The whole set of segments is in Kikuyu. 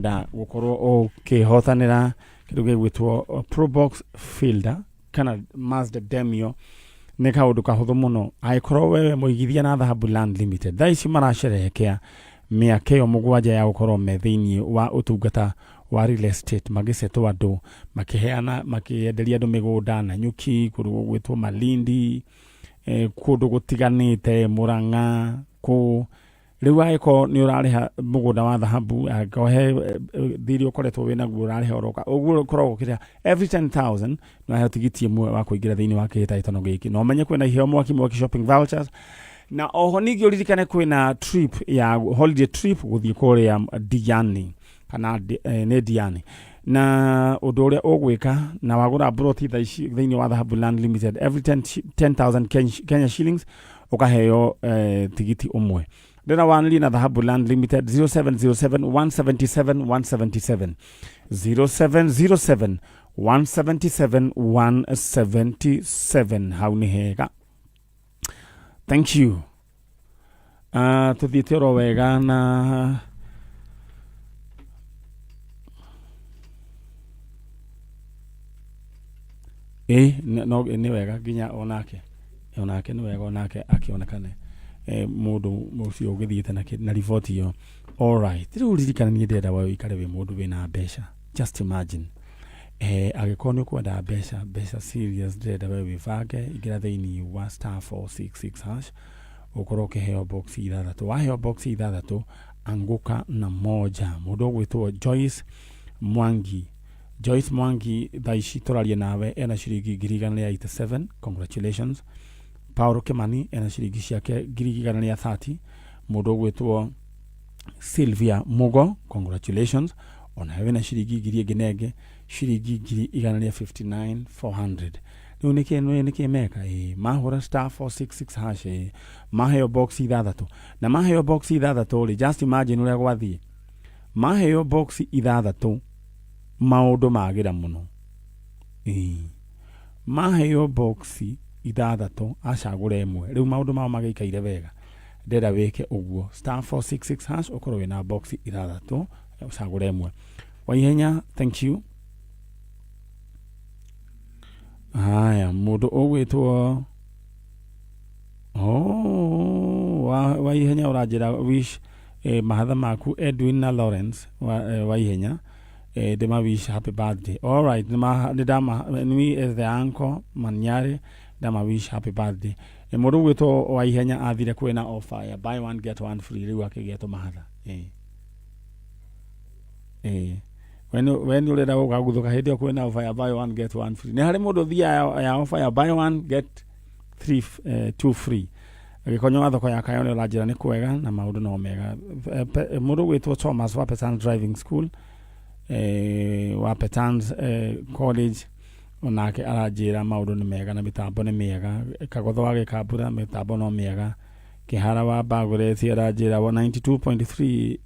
Ũrenda gũkorwo ũkĩhotanĩra kĩndũ gĩgwĩtwo Probox Fielder kana Mazda Demio, nĩ kaũndũ kahũthũ mũno angĩkorwo wewe mũigithia na Dhahabu Land Limited. Thaa ici maracerehekea mĩaka ĩyo 7 ya gũkorwo me thĩinĩ wa ũtungata wa real estate, magĩcetwo andũ, makĩheana, makĩenderia andũ mĩgũnda na nyuki kũndũ gũgwĩtwo Malindi, kũndũ gũtiganĩte Murang'a kũ. Rĩu angĩkorwo nĩ ũrarĩha mũgũnda wa Dhahabu, angĩkorwo he thirĩ ũkoretwo wĩ naguo ũrarĩha oroka ũguo, ũkoragwo ũkĩrĩha every 10,000 nĩ waheo tigiti ĩmwe wa kũingĩra thĩinĩ wa kĩhĩtahĩtano gĩkĩ. Na ũmenye kwĩna iheo mwaki mwaki shopping vouchers, na oho ningĩ ũririkane kwĩna trip ya holiday trip gũthiĩ kũrĩa Diani kana nĩ Diani. Na ũndũ ũrĩa ũgwĩka na wagũra broti thaa ici thĩinĩ wa Dhahabu Land Limited, every 10,000 Kenya shillings ũkaheo tigiti ũmwe. Ndĩna wanĩrie na Dhahabu Land Limited 0707 177 177, 0707 177 177. Hau nĩ hega, thank you. Tũthiĩte oro wega na ĩ no nĩ wega nginya onake nĩ wega onake akĩonekane mũndũ ũcio ũgĩthiĩte na riboti ĩyo. Alright, rĩu ririkana niĩ ndĩrenda we ũikare wĩ mũndũ wĩna mbeca. Just imagine, angĩkorwo nĩ ũkwenda mbeca, mbeca serious, ndĩrenda we wĩbange. Ingĩra thĩinĩ wa *466#, ũkorwo ũkĩheo box ithathatũ. Waheo box ithathatũ, anguka na moja. Mũndũ ũgwĩtwo Joyce Mwangi, Joyce Mwangi, thaa ici tũraria nawe ena ciringi 187,000. Congratulations. Paul Kimani ena ciringi ciake 130,000. Mũndũ ũgwĩtwo Sylvia Mugo, congratulations, onawe wĩna ciringi ngiri ĩngĩ na ĩngĩ, ciringi 159,400. Rĩu nĩkĩ nĩkĩ meka? Ĩ mahũra *466#, ĩ maheo box ithathatũ, na maheo box ithathatũ rĩ, just imagine ũrĩa gwathiĩ. Maheo box ithathatũ, maũndũ magĩra mũno. Ĩ maheo box ithathatũ, acagũra ĩmwe, rĩu maũndũ mao magĩikaire wega. Ndĩrenda wĩke ũguo, *466#, ũkorwo wĩna box ithathatũ, ũcagũre ĩmwe wa ihenya. Thank you. Haya, mũndũ ũgwĩtwo, oh, wa ihenya ũranjĩra wish mahatha maku Edwin na Lawrence wa ihenya, ndĩma wish happy birthday. All right, nĩ ndama me as the uncle Manyare, ndama wish happy birthday. Mũndũ ũgwĩtwo wa ihenya athire kwĩna offer ya buy one get one free, rĩu akĩgĩa tũmahatha. We nĩ ũrenda gũkaguthũka hĩndĩ ĩyo kwĩna offer ya buy one get one free. Nĩ harĩ mũndũ ũthiaga ya offer ya buy one get three, two free. Gĩkonyo wa thoko ya Kayole ũranjĩra nĩ kwega na maũndũ no mega. Mũndũ ũgwĩtwo Thomas wa Petan Driving School, wa Petans College, onake aranjĩra maũndũ nĩ mega na mĩtambo nĩ mĩega. Kagotho wa Gĩkambura, mĩtambo no mĩega. Kĩhara wa Bagũreti aranjĩra wa 92.3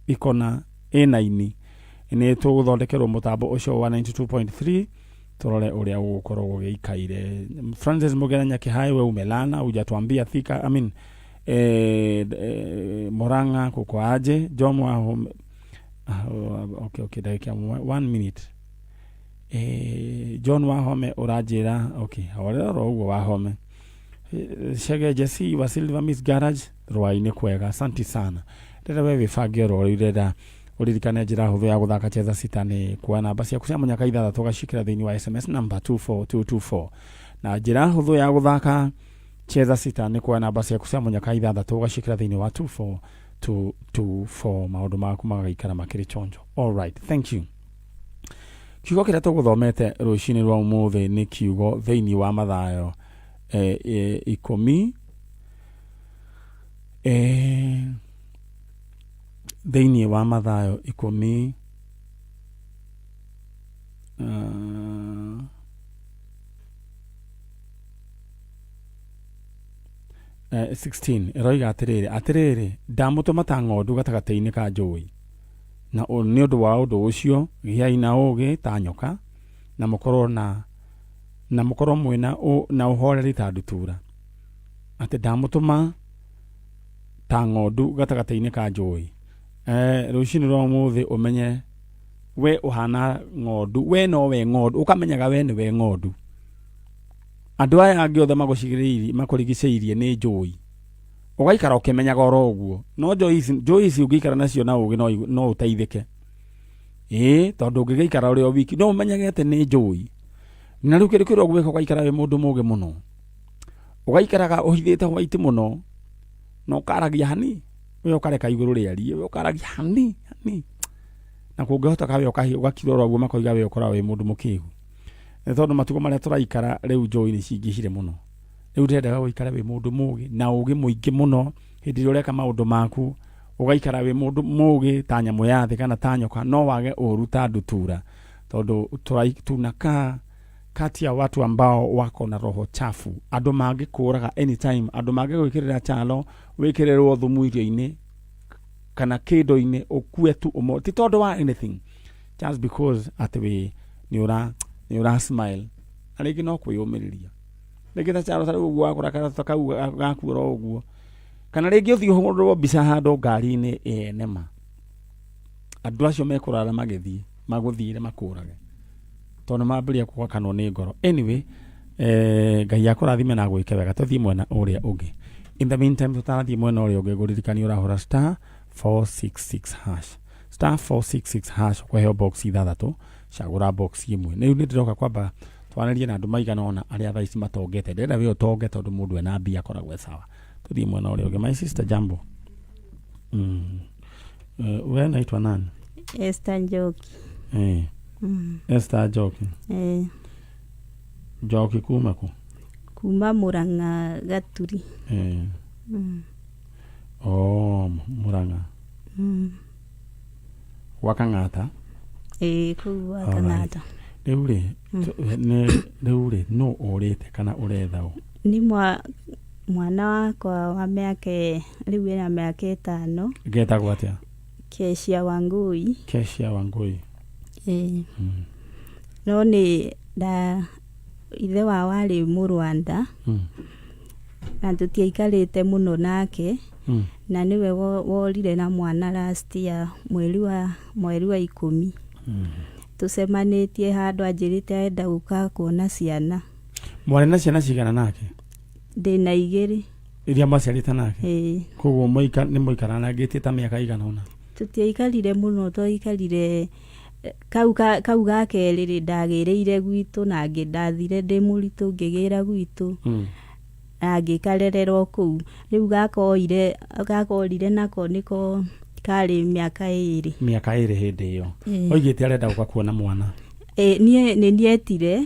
ikona ĩna-ini, nĩ tũgũthondekerwo mũtambo ũcio wa 92.3, tũrore ũrĩa ũgũkorwo gũgĩikaire. Francis Mũgera Nyakĩhaĩ, we umelala hujatuambia Thika, I mean, Murang'a kuko aje? Jomo wa okay, ndagĩka ĩmwe, one minute. John Wahome ũranjĩra okay, horera oro ũguo Wahome. Chege Jesse wa Silver Miss Garage, rwainĩ kwega, asante sana. Rĩrĩa we wĩbange oro rĩu, ndĩrenda ũririkane njĩra hũthũ ya gũthaka Cheza Sita nĩ kuoya namba ciaku cia mũnyaka ithathatũ, ũgaciĩkĩra thĩinĩ wa SMS number 24224. Na njĩra hũthũ ya gũthaka Cheza Sita nĩ kuoya namba ciaku cia mũnyaka ithathatũ, ũgaciĩkĩra thĩinĩ wa 24224, maũndũ maku magaikara makĩrĩ chonjo. All right, thank you. Kiugo kĩrĩa tũgũthomete rũcinĩ rwa ũmũthĩ nĩ kiugo thĩinĩ wa Mathayo 10, thĩinĩ wa Mathayo 10, 16, ĩroiga atĩrĩrĩ: "Atĩrĩrĩ, ndamũtũma ta ng'ondu gatagatĩ-inĩ ka njũi, na nĩ ũndũ wa ũndũ ũcio gĩai na ũũgĩ ta nyoka, na mũkorwo mwĩna na ũhoreri ta ndutura." Atĩ ndamũtũma ta ng'ondu gatagatĩ-inĩ ka njũi. Rũcinĩ rwa ũmũthĩ ũmenye we ũhana ng'ondu, we no we ng'ondu, ũkamenyaga we nĩwe ng'ondu. Andũ aya angĩ othe magũcigĩrĩirie, makũrigicĩirie nĩ njũi. Ũgaikara ũkĩmenyaga oro ũguo. No njũi ici, njũi ici ũngĩikara nacio na ũgĩ no, no ũteithĩke. Ĩĩ, tondũ ũngĩgĩikara ũrĩ o wiki, no ũmenyage atĩ nĩ njũi. Na rĩu kĩndũ kĩrĩa ũgwĩka ũgaikara wĩ mũndũ mũgĩ mũno. Ũgaikaraga ũhithĩte white mũno, na ũkaragia hani, we ũkareka igũrũ rĩarie, we ũkaragia hani, hani. Na kũngĩhoteka we ũgakira oro ũguo makoiga we ũkoragwo wĩ mũndũ mũkĩgu. Nĩ tondũ matukũ marĩa tũraikara rĩu njũi nĩ cingĩhire mũno. Rĩu ndĩrendaga ũikare wĩ mũndũ mũgĩ na ũgĩ mũingĩ mũno hĩndĩ ĩrĩa ũreka maũndũ maku, ũgaikara wĩ mũndũ mũgĩ ta nyamũ ya thĩ kana ta nyoka, no wage ũru ta ndutura. Tondũ tunakaa kati ya watu ambao wako na roho chafu. Andũ mangĩkũraga anytime, andũ mangĩgwĩkĩrĩra chalo, wĩkĩrĩrwo thumu irio-inĩ kana kĩndũ-inĩ ũkue tu ũmo, ti tondũ wa anything, just because atĩ wĩ nĩ ũra nĩ ũra smile na rĩngĩ no kwĩyũmĩrĩria. Rĩngĩ ta chalo ta rĩu ũguo wakora karata kau gaku oro ũguo, kana rĩngĩ ũthiĩ ũhũrwo mbica handũ ngari-inĩ ene ma, andũ acio mekũrara magĩthiĩ magũthiĩre makũrage tondũ nĩ mambĩrĩria kũgakanwo nĩ ngoro. Anyway, Ngai akũrathime na agwĩke wega. Tũthiĩ mwena ũrĩa ũngĩ. In the meantime, tũtanathiĩ mwena ũrĩa ũngĩ, ngũririkania ũrahũra star 466 hash, star 466 hash, ũkũheo box ithathatũ, cagũra box ĩmwe. Rĩu nĩ ndĩroka kwamba twaranĩrie na andũ maigana ũna arĩa thaa ici matongete. Ndĩrenda we ũtonge tondũ mũndũ ena mbia akoragwo e sawa. Tũthiĩ mwena ũrĩa ũngĩ. My sister, jambo. We naitwa nani? Esther Njoki. Esther Njoki. Eh. Njoki kuma kũ? Kuma Murang'a Gaturi. Oh, Murang'a. Gwa Kang'ata? Ĩĩ, kũu gwa Kang'ata. Rĩu rĩ, rĩu rĩ, nũ ũrĩte kana ũretha ũ? Nĩ mwana wakwa wa mĩaka, rĩu ena mĩaka 5. Getagwo atĩa? Kecia Wangui. Kecia Wangui. Ĩĩ. No nĩ nda ithe wao arĩ Mũrwanda. Na tũtiaikarĩte mũno nake. Na nĩwe worire na mwana last year mweri wa 10. Tũcemanĩtie handũ anjĩrĩte arenda gũka kuona ciana. Mwarĩ na ciana cigana nake? Ndĩna 2. Iria mwaciarĩte nake? Ĩĩ. Koguo nĩ mũikaranangĩtie ta mĩaka igana ũna? Tũtiaikarire mũno, twaikarire kau ga kerĩ rĩ, ndagĩrĩire gwitũ na ndathire ndĩ mũritũ ngĩgĩra gwitũ. Na ngĩkarerera o kũu. Rĩu gakorire nako nĩko karĩ mĩaka 2. Mĩaka 2 hĩndĩ ĩyo. Oigĩte arenda gũka kuona mwana. Ĩĩ, niĩ nĩ nietire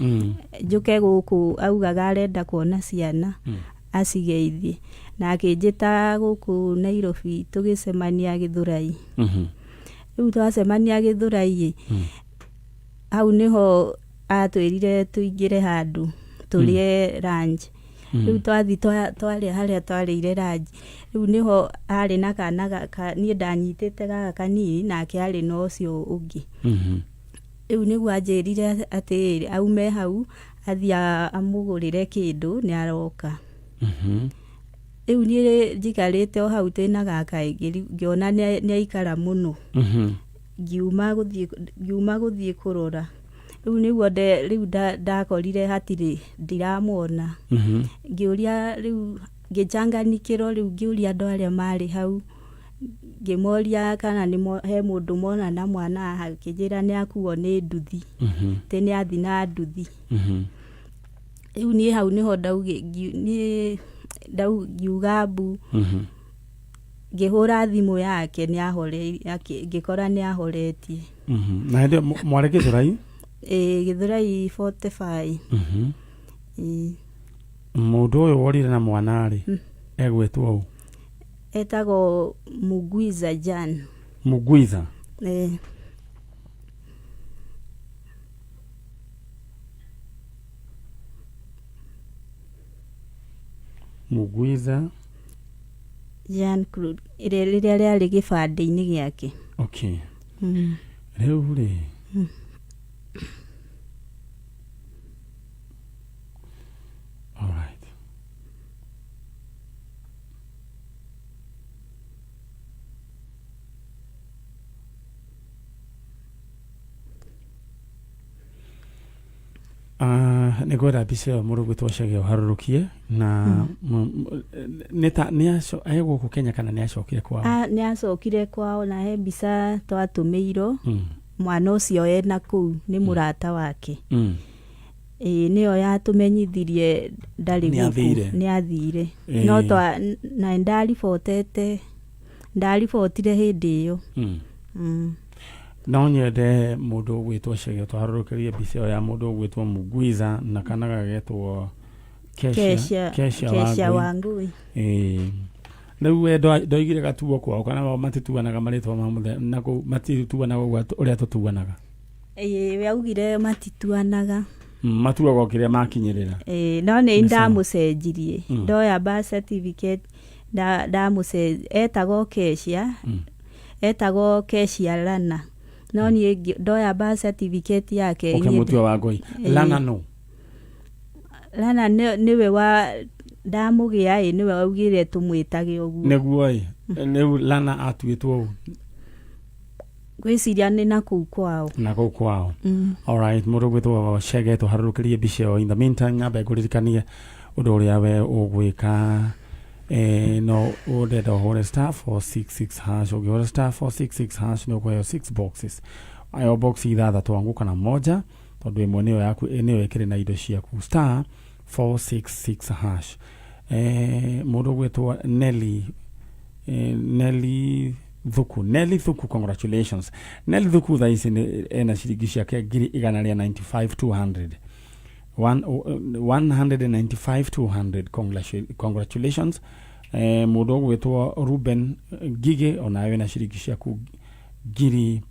njũke gũkũ, augaga arenda kuona ciana acigeithie. Na akĩnjĩta gũkũ Nairobi tũgĩcemania Gĩthũrai. Rĩu twacemania Gĩthũrai ĩ, hau nĩho atwĩrire tũingĩre handũ tũrĩe lunch. Rĩu twathi twarĩa harĩa twarĩire lunch, rĩu nĩho harĩ na kana niĩ ndanyitĩte gaka kanini nake arĩ na ũcio ũngĩ. Rĩu nĩguo anjĩrire atĩ aume hau athiĩ amũgũrĩre kĩndũ nĩ aroka. Rĩu niĩ njikarĩte o hau twĩna gaka ngĩona nĩ aikara mũno. Ngiuma gũthiĩ kũrora. Rĩu nĩguo rĩu ndakorire hatirĩ ndiramuona. Ngĩũria rĩu ngĩchanganikĩrwo rĩu ngĩũria andũ arĩa marĩ hau, ngĩmoria kana nĩ he mũndũ mona na mwana haha, akĩnjĩra nĩ akuo nĩ nduthi. Atĩ nĩ athi na nduthi. Rĩu niĩ hau nĩho niĩ ngiuga mbu. Ngĩhũra thimũ yake ngĩkora nĩ ahoretie. Na hĩndĩ ĩyo mwarĩ Gĩthũrai? Ĩĩ, Gĩthũrai 45. Ĩĩ. Mũndũ ũyũ worire na mwana rĩ, egwĩtwo ũ? Etagwo Mugwiza Jan. Mugwiza? Ĩĩ. Mugwiza Jean Claude rĩrĩa rĩarĩ gĩbandĩ-inĩ gĩake. Okay. Rĩu rĩ, alright. Nĩ ngwenda mbica ĩyo mũndũ gwĩtwo Chege ũharũrũkie na nĩ ta nĩ aco e gũkũ Kenya kana nĩ acokire kwao? Ah, nĩ acokire kwao na he mbica twatũmĩirwo mwana ũcio ena kũu nĩ mũrata wake. Ĩĩ, nĩyo yatũmenyithirie ndarĩ Nĩ gũkũ. athire. Nĩ athire. No twa na ndaribotete, ndaribotire hĩndĩ ĩyo. No nyende mũndũ ũgwĩtwo Chege tũharũrũkĩrie mbica ĩyo ya mũndũ ũgwĩtwo Mugwiza na kana gagetwo Kesha. Kesha. Kesha. Kesha. Wangui. Wangui. Ĩĩ. Rĩu we ndoigire gatuo kwao kana o matituanaga marĩtwa ma mũthemba na kũu matituanaga ũguo ũrĩa tũtuanaga? Ĩĩ, we augire matituanaga. Matuaga o kĩrĩa makinyĩrĩra. Ĩĩ, no nĩ Nĩ sawa. ndamũcenjirie. Ndoya birth certificate ndamũce etagwo Kesha. Etagwo Kesha Lana, no niĩ ndoya birth certificate yake niĩ Ũkĩmũtua Wangũi. Ĩĩ. Lana no Lana nĩwe wa ndamũgĩa ĩ nĩwe waugire tũmwĩtage ũguo. Nĩguo ĩ rĩu Lana atuĩtwo ũũ? Ngwĩciria nĩ na kũu kwao. Na kũu kwao. Alright, mũndũ gwĩtwo Chege tũharũrũkĩrie mbica ĩyo. In the meantime, nyambe ngũririkanie ũndũ ũrĩa we ũgwĩka. No ũndenda ũhũre *466#. Ũngĩhũra *466# nĩ ũkũheo 6 boxes, ayo box ithathatũ, anguka na moja tondũ ĩmwe nĩyo yaku, nĩyo ĩkĩrĩ na indo ciaku. *466#. Mũndũ ũgwĩtwo Nelly, Nelly Thuku, Nelly Thuku, congratulations Nelly Thuku. Thaa ici nĩ ena ciringi ciake ngiri igana rĩa 95 200, 195 200. Congratulations. Mũndũ ũgwĩtwo Ruben Ngige, onawe wĩna ciringi ciaku ngiri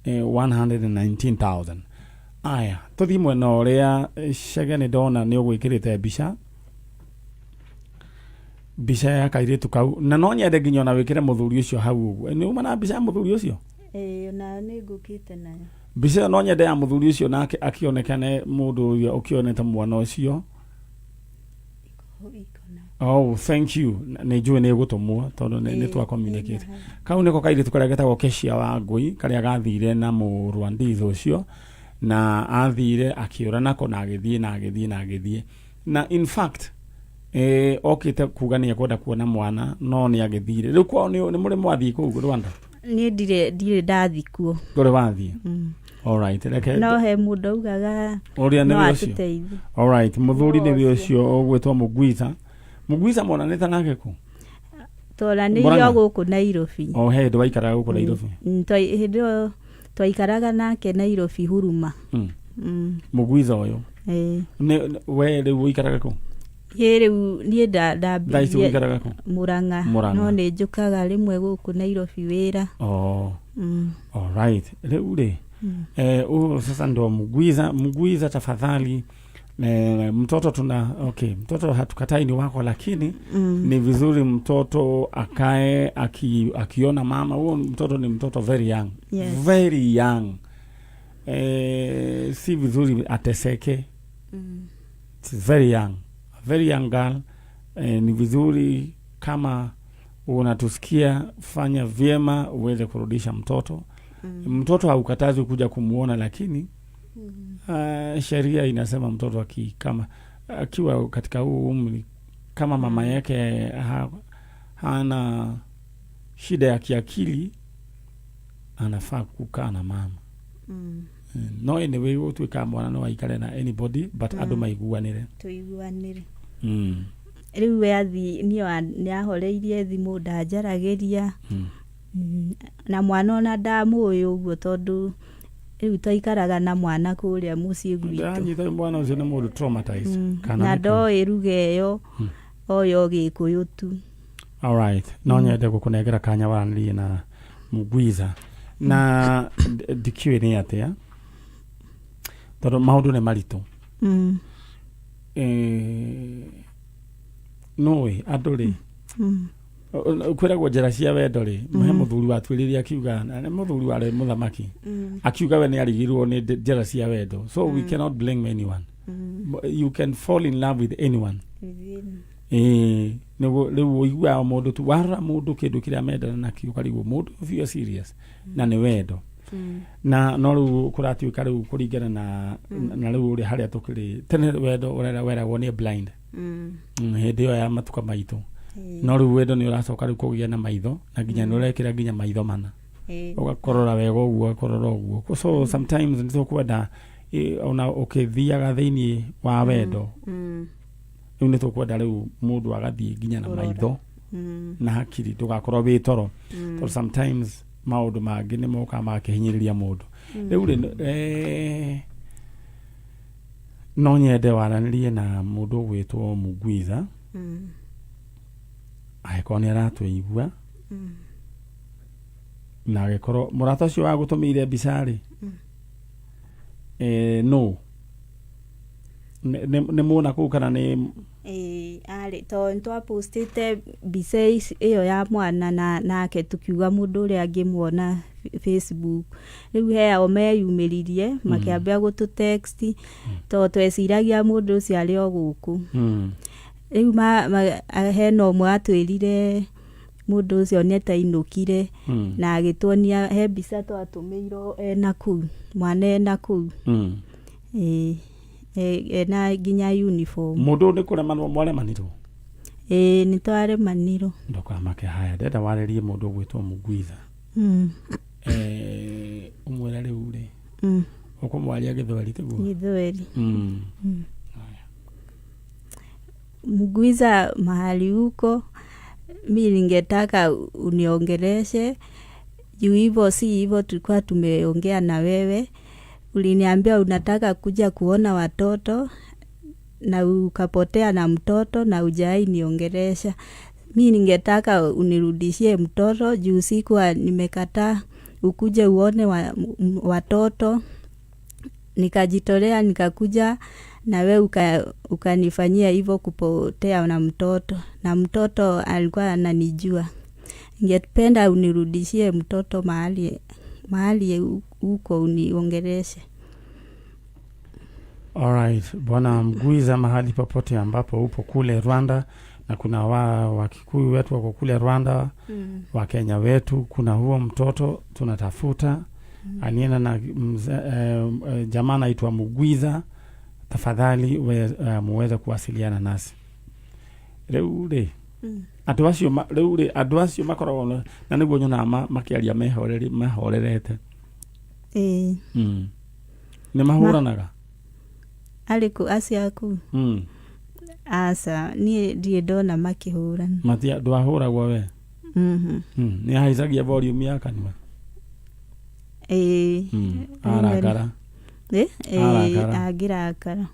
119,000. Aya, tũthiĩ mwena ũrĩa. Chege, nĩ ndona nĩ ũgwĩkĩrĩte mbica ya kairĩtu kau, na no nyende nginya ona wĩkĩre mũthuri ũcio hau ũguo. Nĩ uma na mbica ya mũthuri ũcio? Ĩĩ, onayo nĩ ngũkĩte nayo. Mbica ĩyo no nyende ya mũthuri ũcio nake akĩonekane, mũndũ ũrĩa ũkĩonete mwana ũcio. Iko na Oh, thank you. Nĩ njũĩ nĩ ĩgũtũmwo tondũ nĩ twa communicate. Ĩna hau. Kau nĩko kairĩtu karĩa getagwo Keshia wa Ngũi, karĩa gathire na mũrwanditho ũcio, na athire akĩũra nako na agĩthiĩ na agĩthiĩ na agĩthiĩ na in fact okĩte kuga nĩ ekwenda kuona mwana, no nĩ agĩthire. Rĩu kwao nĩ mũrĩ mwathiĩ kũu Rwanda? Niĩ ndirĩ ndathi kuo. Ndũrĩ wathiĩ? Alright, reke No he mũndũ augaga ũrĩa no nĩwe ũcio. atũteithie. Alright, mũthuri No nĩwe ũcio. ũcio ũgwĩtwo Mugwiza. Mugwiza monanĩte nake kũ? Twaranĩirio Murang'a? gũkũ Nairobi. O he hĩndĩ waikaraga gũkũ Nairobi? Hĩndĩ ĩyo twaikaraga nake Nairobi Huruma. Mugwiza ũyũ? Ĩĩ. We rĩu ũikaraga kũ? Niĩ rĩu niĩ Thaa ici ndambirie ũikaraga kũ? Murang'a. Murang'a. No nĩ njũkaga rĩmwe gũkũ Nairobi wĩra. Oh. Alright. Rĩu rĩ, huyu sasa ndo Mugwiza. Mugwiza, tafadhali, mtoto tuna okay, mtoto hatukatai ni wako, lakini ni vizuri mtoto akae akiona mama. Huo mtoto ni mtoto very young. Very young. Si vizuri ateseke. It's very young, a very young girl. Ni vizuri kama unatusikia, fanya vyema uweze kurudisha mtoto. Mtoto haukatazi kuja kumuona, lakini sheria inasema mtoto kama akiwa katika huu umri, kama mama yake hana shida ya kiakili, anafaa kukaa na mama. No anyway, gũtuĩka mwana no aikare na anybody, but andũ maiguanĩre. Tũiguanĩre. Rĩu we athi niĩ nĩ ahoreirie thimũ, ndanjaragĩria. Na mwana ona ndamũĩ ũguo tondũ rĩu twaikaraga na mwana kũrĩa mũciĩ gwitũ. Ndĩranyita mwana ũcio nĩ mũndũ traumatized. Kana Na nĩ ndoĩ ruga ĩyo, oyo Gĩkũyũ tu. Alright, no nyende gũkũnengera kanya waranĩrie na Mugwiza na ndikĩũĩ nĩ atĩa tondũ maũndũ nĩ maritũ. Nũĩ andũ rĩ, kwĩragwo njĩra cia wendo rĩ, he mũthuri watuĩrĩrie akiuga, na nĩ mũthuri warĩ mũthamaki, akiuga we nĩ arigirwo nĩ njĩra cia wendo. So we cannot blame anyone. You can fall in love with anyone. Ĩĩ, nĩguo rĩu ũiguaga mũndũ tu warora mũndũ kĩndũ kĩrĩa mendana nakĩo, ũkarigwo mũndũ ũyũ biũ serious na nĩ wendo. Na no rĩu kũratuĩka rĩu kũringana na na rĩu ũrĩa harĩa tũkĩrĩ tene, wendo ũrĩa weragwo nĩ blind hĩndĩ ĩyo ya matuka maitũ. No rĩu wendo nĩ ũracoka rĩu kũgĩa na maitho, na nginya nĩ ũrekĩra nginya maitho mana, ũgakorora wega ũguo, ũgakorora ũguo. So sometimes nĩ tũkwenda ona ũkĩthiaga thĩinĩ wa wendo, rĩu nĩ tũkwenda rĩu mũndũ agathiĩ nginya na Kũrora. maitho na hakiri, ndũgakorwo wĩ toro, tondũ sometimes maũndũ mangĩ nĩ mokaga magakĩhinyĩrĩria mũndũ. Rĩu rĩ, no nyende waranĩrie na mũndũ ũgwĩtwo Mugwiza, angĩkorwo nĩ aratũigua, na agĩkorwo mũrata ũcio wagũtũmĩire mbica rĩ, no nĩ muona kũu kana nĩ? Ĩĩ, arĩ to nĩtwapostĩte mbica ĩyo ya mwana na nake, tukiuga mũndũ ũrĩa angĩmuona Facebook. Rĩu he ao meyumĩririe makĩambia gũtũ text, to tweciragia mũndũ ũcio arĩ o gũkũ. Rĩu hena ũmwe atwĩrire mũndũ ũcio nĩatainũkire, na agĩtuonia he mbica twatũmĩirwo ena kũu, mwana ena kũu. Ĩĩ, ena nginya uniform. Mũndũ ũyũ nĩ kũremanwo mwaremanirwo? Ĩĩ, nĩ twaremanirwo. Ndũkamake. Haya, ndenda warĩrie mũndũ ũgwĩtwo Mugwitha. Ũmwĩre rĩu rĩ, ũkũmwaria gĩthweri, tiguo? Gĩthweri. Haya. Mugwiza, mahali huko, mi ningetaka uniongeleshe juu hivyo si hivyo tulikuwa tumeongea na wewe. Uliniambia unataka kuja kuona watoto na ukapotea na mtoto na hujai niongelesha. Mi ningetaka unirudishie mtoto juu sikuwa nimekataa ukuje uone watoto. Nikajitolea nikakuja na we ukanifanyia hivyo kupotea na mtoto, na mtoto alikuwa ananijua. Ningependa unirudishie mtoto mahali huko, uniongeleshe. Alright, Bwana Mgwiza, mahali popote ambapo upo kule Rwanda, na kuna Wakikuyu wetu wako kule Rwanda, Wakenya wetu, kuna huo mtoto tunatafuta, alienda na jamaa anaitwa Mugwiza. Tafadhali muweze kuwasiliana nasi. Rĩu rĩ, andũ acio rĩu rĩ, andũ acio makoragwo na nĩguo nyonaga makĩaria mehorerete. Ĩĩ. Nĩ mahũranaga? Arĩkũ, acio aku? Aca, niĩ ndirĩ ndona makĩhũrana. Matia ndwahũragwo we? Mhm. Nĩ ahaicagia volume ya kanua? Ĩĩ. Arakara? Ĩ, Arakara. Angĩrakara.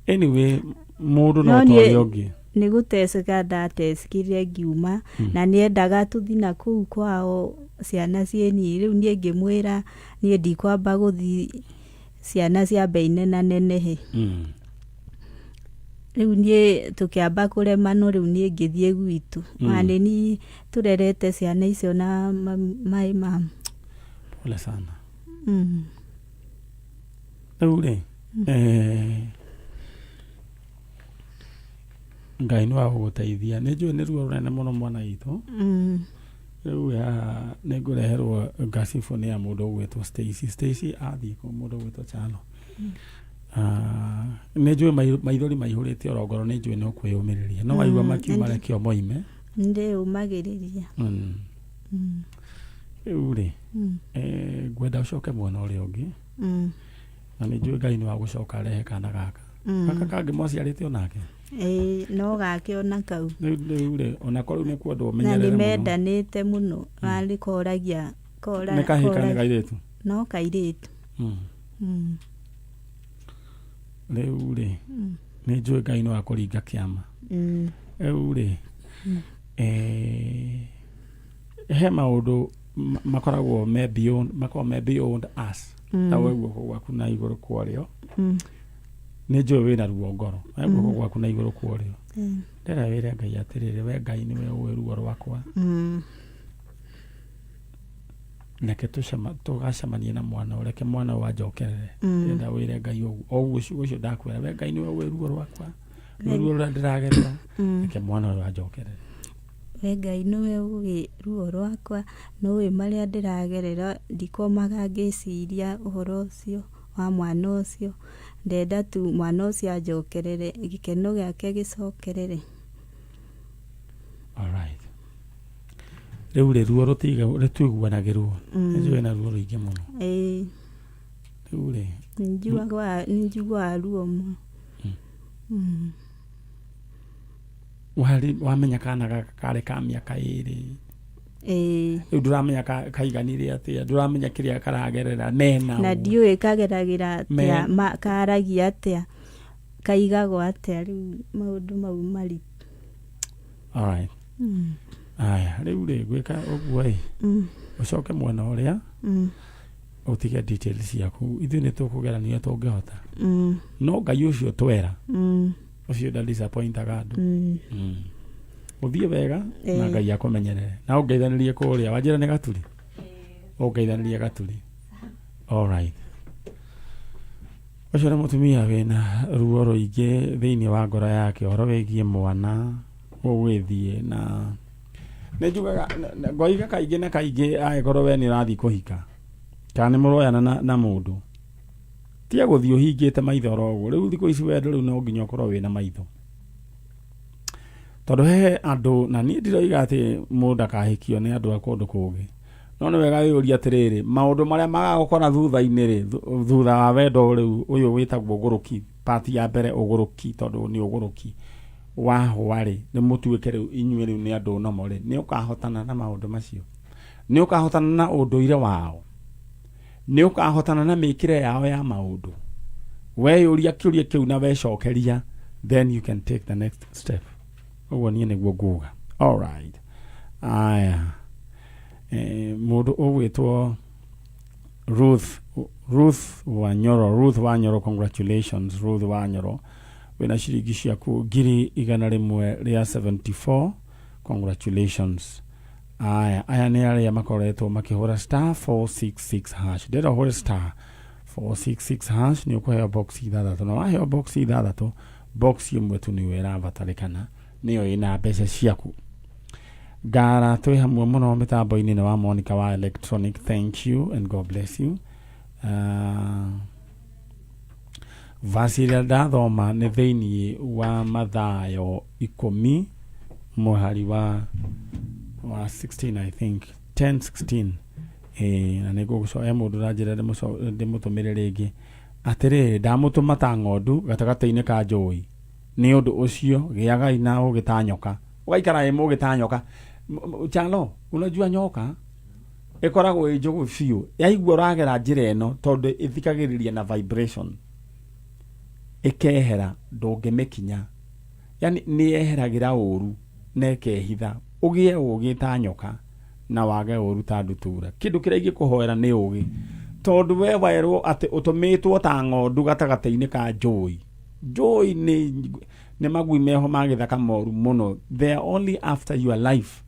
Anyway, mũndũ no No ta ũrĩa ũngĩ. Nĩ gũteceka ndatecekire ngiuma, na nĩendaga tũthi na kũu kwao ciana ciĩ nini. Rĩu niĩ ngĩmwĩra niĩ ndikwamba gũthi ciana ciambe inenanenehe. Rĩu niĩ tũkĩamba kũremanwo, rĩu niĩ ngĩthiĩ gwitũ. Na nĩ niĩ tũrerete ciana icio na my mum. Pole sana. Rĩu rĩ, Ngai nĩ wa gũgũteithia. Nĩ njũĩ nĩ ruo rũnene mũno, mwana witũ. Rĩu haha nĩ ngũreherwo ngacibũ nĩ ya mũndũ ũgwĩtwo Stacy. Stacy athiĩ kũ mũndũ ũgwĩtwo Chalo. Ah, nĩ njũĩ maithori maihũrĩte oro ngoro, nĩ njũĩ no kwĩyũmĩrĩria, no waigua makiuma, reke o moime. Ndĩyũmagĩrĩria. Rĩu rĩ, ngwenda ũcoke mwena ũrĩa ũngĩ, na nĩ njũĩ Ngai nĩ wa gũcoka arehe kana gaka. Gaka kangĩ mwaciarĩte onake? Ĩĩ, no gake ona kau. Rĩu rĩ, onako rĩu nĩ kwendwo Na nĩ ũmenyerere mũno. Mendanĩte mũno, arĩ koragia kora. Nĩ kahĩĩ kana nĩ kairĩtu? No kairĩtu. Rĩu rĩ, nĩ njũĩ Ngai nĩ wa kũringa kĩama. Rĩu rĩ, he maũndũ makoragwo me beyond, makoragwo me beyond us. Ta we guoko gwaku na igũrũ kwa ũrĩo, nĩ njũĩ wĩna ruo ngoro, we guoko gwaku na igũrũ kwa ũrĩo, ndĩrenda wĩre Ngai atĩrĩrĩ, we Ngai, nĩwe ũĩ ruo rwakwa. Reke tũgacemanie na mwana ũyũ, reke mwana ũyũ anjokerere. Ndĩrenda wĩre Ngai ũguo, o ũguo ciugo icio ndakwĩra, we Ngai, nĩwe ũĩ ruo rwakwa, nĩwe ruo rũrĩa ndĩragerera, reke mwana ũyũ anjokerere. We Ngai nĩwe ũĩ ruo rwakwa, nĩũĩ marĩa ndĩragerera, ndikomaga ngĩciria ũhoro ũcio wa mwana ũcio. Ndenda tu mwana ũcio anjokerere, gĩkeno gĩake gĩcokerere. Alright. Rĩu rĩ ruo rũtiguanagĩrwo. Nĩnjũĩ na ruo rũingĩ mũno. Ĩĩ. Rĩu rĩ nĩnjiguaga ruo mũno. Wamenya kana gaka karĩ ka mĩaka 2. Ĩĩ. Rĩu ndũramenya kaiganire atĩa, ndũramenya kĩrĩa karagerera mena na ndiũĩ kageragĩra atĩa, karagia atĩa, kaigagwo atĩa, rĩu maũndũ mau maritũ. Alright. Aya, rĩu rĩ gwĩka ũguo ĩ, ũcoke mwena ũrĩa ũtige details ciaku, ithuĩ nĩ tũkũgerania tũngĩhota. No Ngai ũcio twera ũcio nda disappointaga andũ. Ũthiĩ wega na Ngai akũmenyerere na ũngeithanĩrie kũrĩa wanjĩra nĩ Gaturi, ũngeithanĩrie Gaturi. Alright. Ũcio nĩ mũtumia wĩna ruo rũingĩ thĩinĩ wa ngoro yake ũhoro wĩgiĩ mwana ũgũgĩthiĩ na nĩ njugaga ngoiga kaingĩ na kaingĩ angĩkorwo we nĩ ũrathiĩ kũhika kana nĩ mũroyana na mũndũ, tiga gũthiĩ ũhingĩte maitho oro ũguo. Rĩu thikũ ici wendo rĩu no nginya ũkorwo wĩna maitho, tondũ he andũ, na niĩ ndiroiga atĩ mũndũ ndakahikio nĩ andũ a kũndũ kũngĩ, no nĩ wega wĩyũrie atĩrĩrĩ, maũndũ marĩa magagũkora thutha-inĩ rĩ, thutha wa wendo rĩu ũyũ wĩtagwo ũgũrũki, part ya mbere ũgũrũki, tondũ nĩ ũgũrũki wahũa rĩ, nĩ mũtuĩke rĩu inyuĩ rĩu nĩ andũ nomo rĩ, nĩ ũkahotana na maũndũ macio, nĩ ũkahotana na ũndũire wao, nĩ ũkahotana na mĩkĩre yao ya maũndũ. Weyũria kĩũria kĩu na wecokeria, then you can take the next step. Ũguo niĩ nĩguo nguga. Alright. Aya, mũndũ ũgwĩtwo Ruth Wanyoro, Ruth Wanyoro, congratulations Ruth Wanyoro, wĩna ciringi ciaku 174,000, congratulations. Aya, aya nĩ arĩa makoretwo makĩhũra *466#. Ndĩrenda ũhũre *466# nĩ ũkũheo box ithathatũ, na waheo box ithathatũ, box ĩmwe tu nĩyo ĩrabatarĩkana, nĩyo ĩna mbeca ciaku. Ngara twĩ hamwe mũno mĩtambo-inĩ nĩ wa Monica wa Electronic, thank you and God bless you. Vasi ĩrĩa ndathoma nĩ thĩinĩ wa Mathayo 10 mũhari wa 16, I think 10:16. Na nĩ ngũgũcoka, he mũndũ ũranjĩra ndĩmũtũmĩre rĩngĩ atĩrĩrĩ, ndamũtũma ta ng'ondu gatagatĩ-inĩ ka njũi, nĩ ũndũ ũcio gĩagai na ũũgĩ ta nyoka. Ũgaikara ĩ mũũgĩ ta nyoka. Chalo, unajua nyoka ĩkoragwo ĩ njũgũ biũ, yaigua ũragera njĩra ĩno, tondũ ĩthikagĩrĩria na vibration, ĩkehera, ndũngĩmĩkinya. Yani nĩ yeheragĩra ũru na ĩkehitha. Ũgĩe ũũgĩ ta nyoka na wage ũru ta ndutura. Kĩndũ kĩrĩa ingĩkũhoera nĩ ũũgĩ, tondũ we werwo atĩ ũtũmĩtwo ta ng'ondu gatagatĩ-inĩ ka njũi. Njũi nĩ magui meho ma gĩthaka moru mũno, they are only after your life,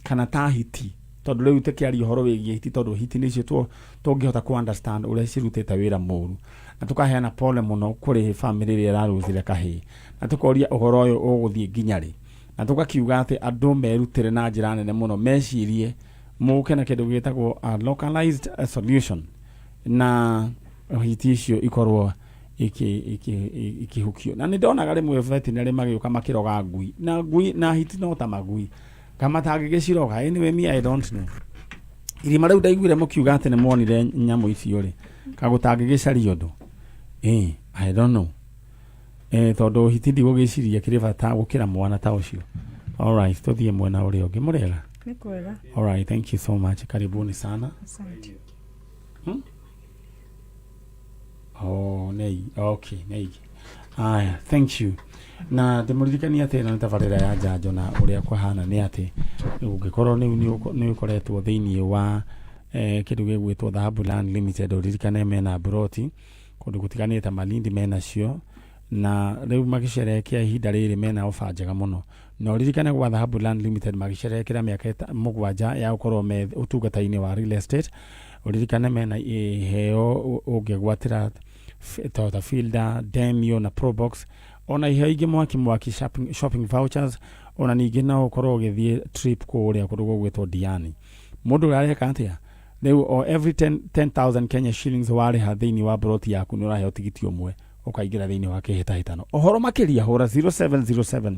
kana ta hiti, tondũ rĩu tũkĩaria ũhoro wĩgiĩ hiti, tondũ hiti nĩcio tũngĩhota ku understand ũrĩa cirutĩte wĩra mũru, na tũkaheana pole mũno kũrĩ family ĩrĩa ĩrarũcire kahĩĩ, na tũkoria ũhoro ũyũ ũgũthiĩ nginya rĩ, na tũgakiuga atĩ andũ merutĩre na njĩra nene mũno, mecirie mũke na kĩndũ gĩtagwo a localized solution, na hiti icio ikorwo ikĩhukio. Na nĩ ndonaga rĩmwe veterinary magĩũka makĩroga ngui, na ngui na hiti no ta magui kama matangĩgĩciroga. Anyway, me I don't know. Irima rĩu ndaiguire mũkiuga atĩ nĩ muonire nyamũ icio rĩ, kagũtangĩgĩcaria ũndũ. I don't know. Tondũ hiti ndigũgĩciria kĩrĩ bata gũkĩra mwana ta ũcio. Alright, tũthiĩ mwena ũrĩa ũngĩ. Mũrĩega? Nĩ kwega. Alright, thank you so much. Karibuni sana. Asante. Oh, nei. Okay, nei. Aya, thank you. Na ndĩmũririkanie atĩ ĩno nĩ tabarĩra ya njanjo, na ũrĩa kwahana nĩ atĩ ũngĩkorwo nĩ ũkoretwo thĩinĩ wa kĩndũ gĩgwĩtwo Dhahabu Land Limited, ũririkane mena mburoti kũndũ gũtiganĩte, Malindi menacio, na rĩu magĩcerehekea ihinda rĩrĩ mena ofa njega mũno. Na ũririkane gwa Dhahabu Land Limited magĩcerehekera mĩaka 7 ya gũkorwo me ũtungata-inĩ wa real estate, ũririkane mena iheo ũngĩgwatĩra Toyota Fielder, Demio na Probox, ona iheo ingĩ mwaki mwaki, shopping vouchers. Ona ningĩ no ũkorwo ũgĩthiĩ trip kũrĩa kũndũ gũgwĩtwo Diani. Mũndũ ũrĩa areka atĩa rĩu, o every 10 10,000 Kenya shillings warĩha thĩinĩ wa broti yaku, nĩ ũraheo tigiti ũmwe ũkaingĩra thĩinĩ wa kĩhĩtahĩtano. Ũhoro makĩria, hũra 0707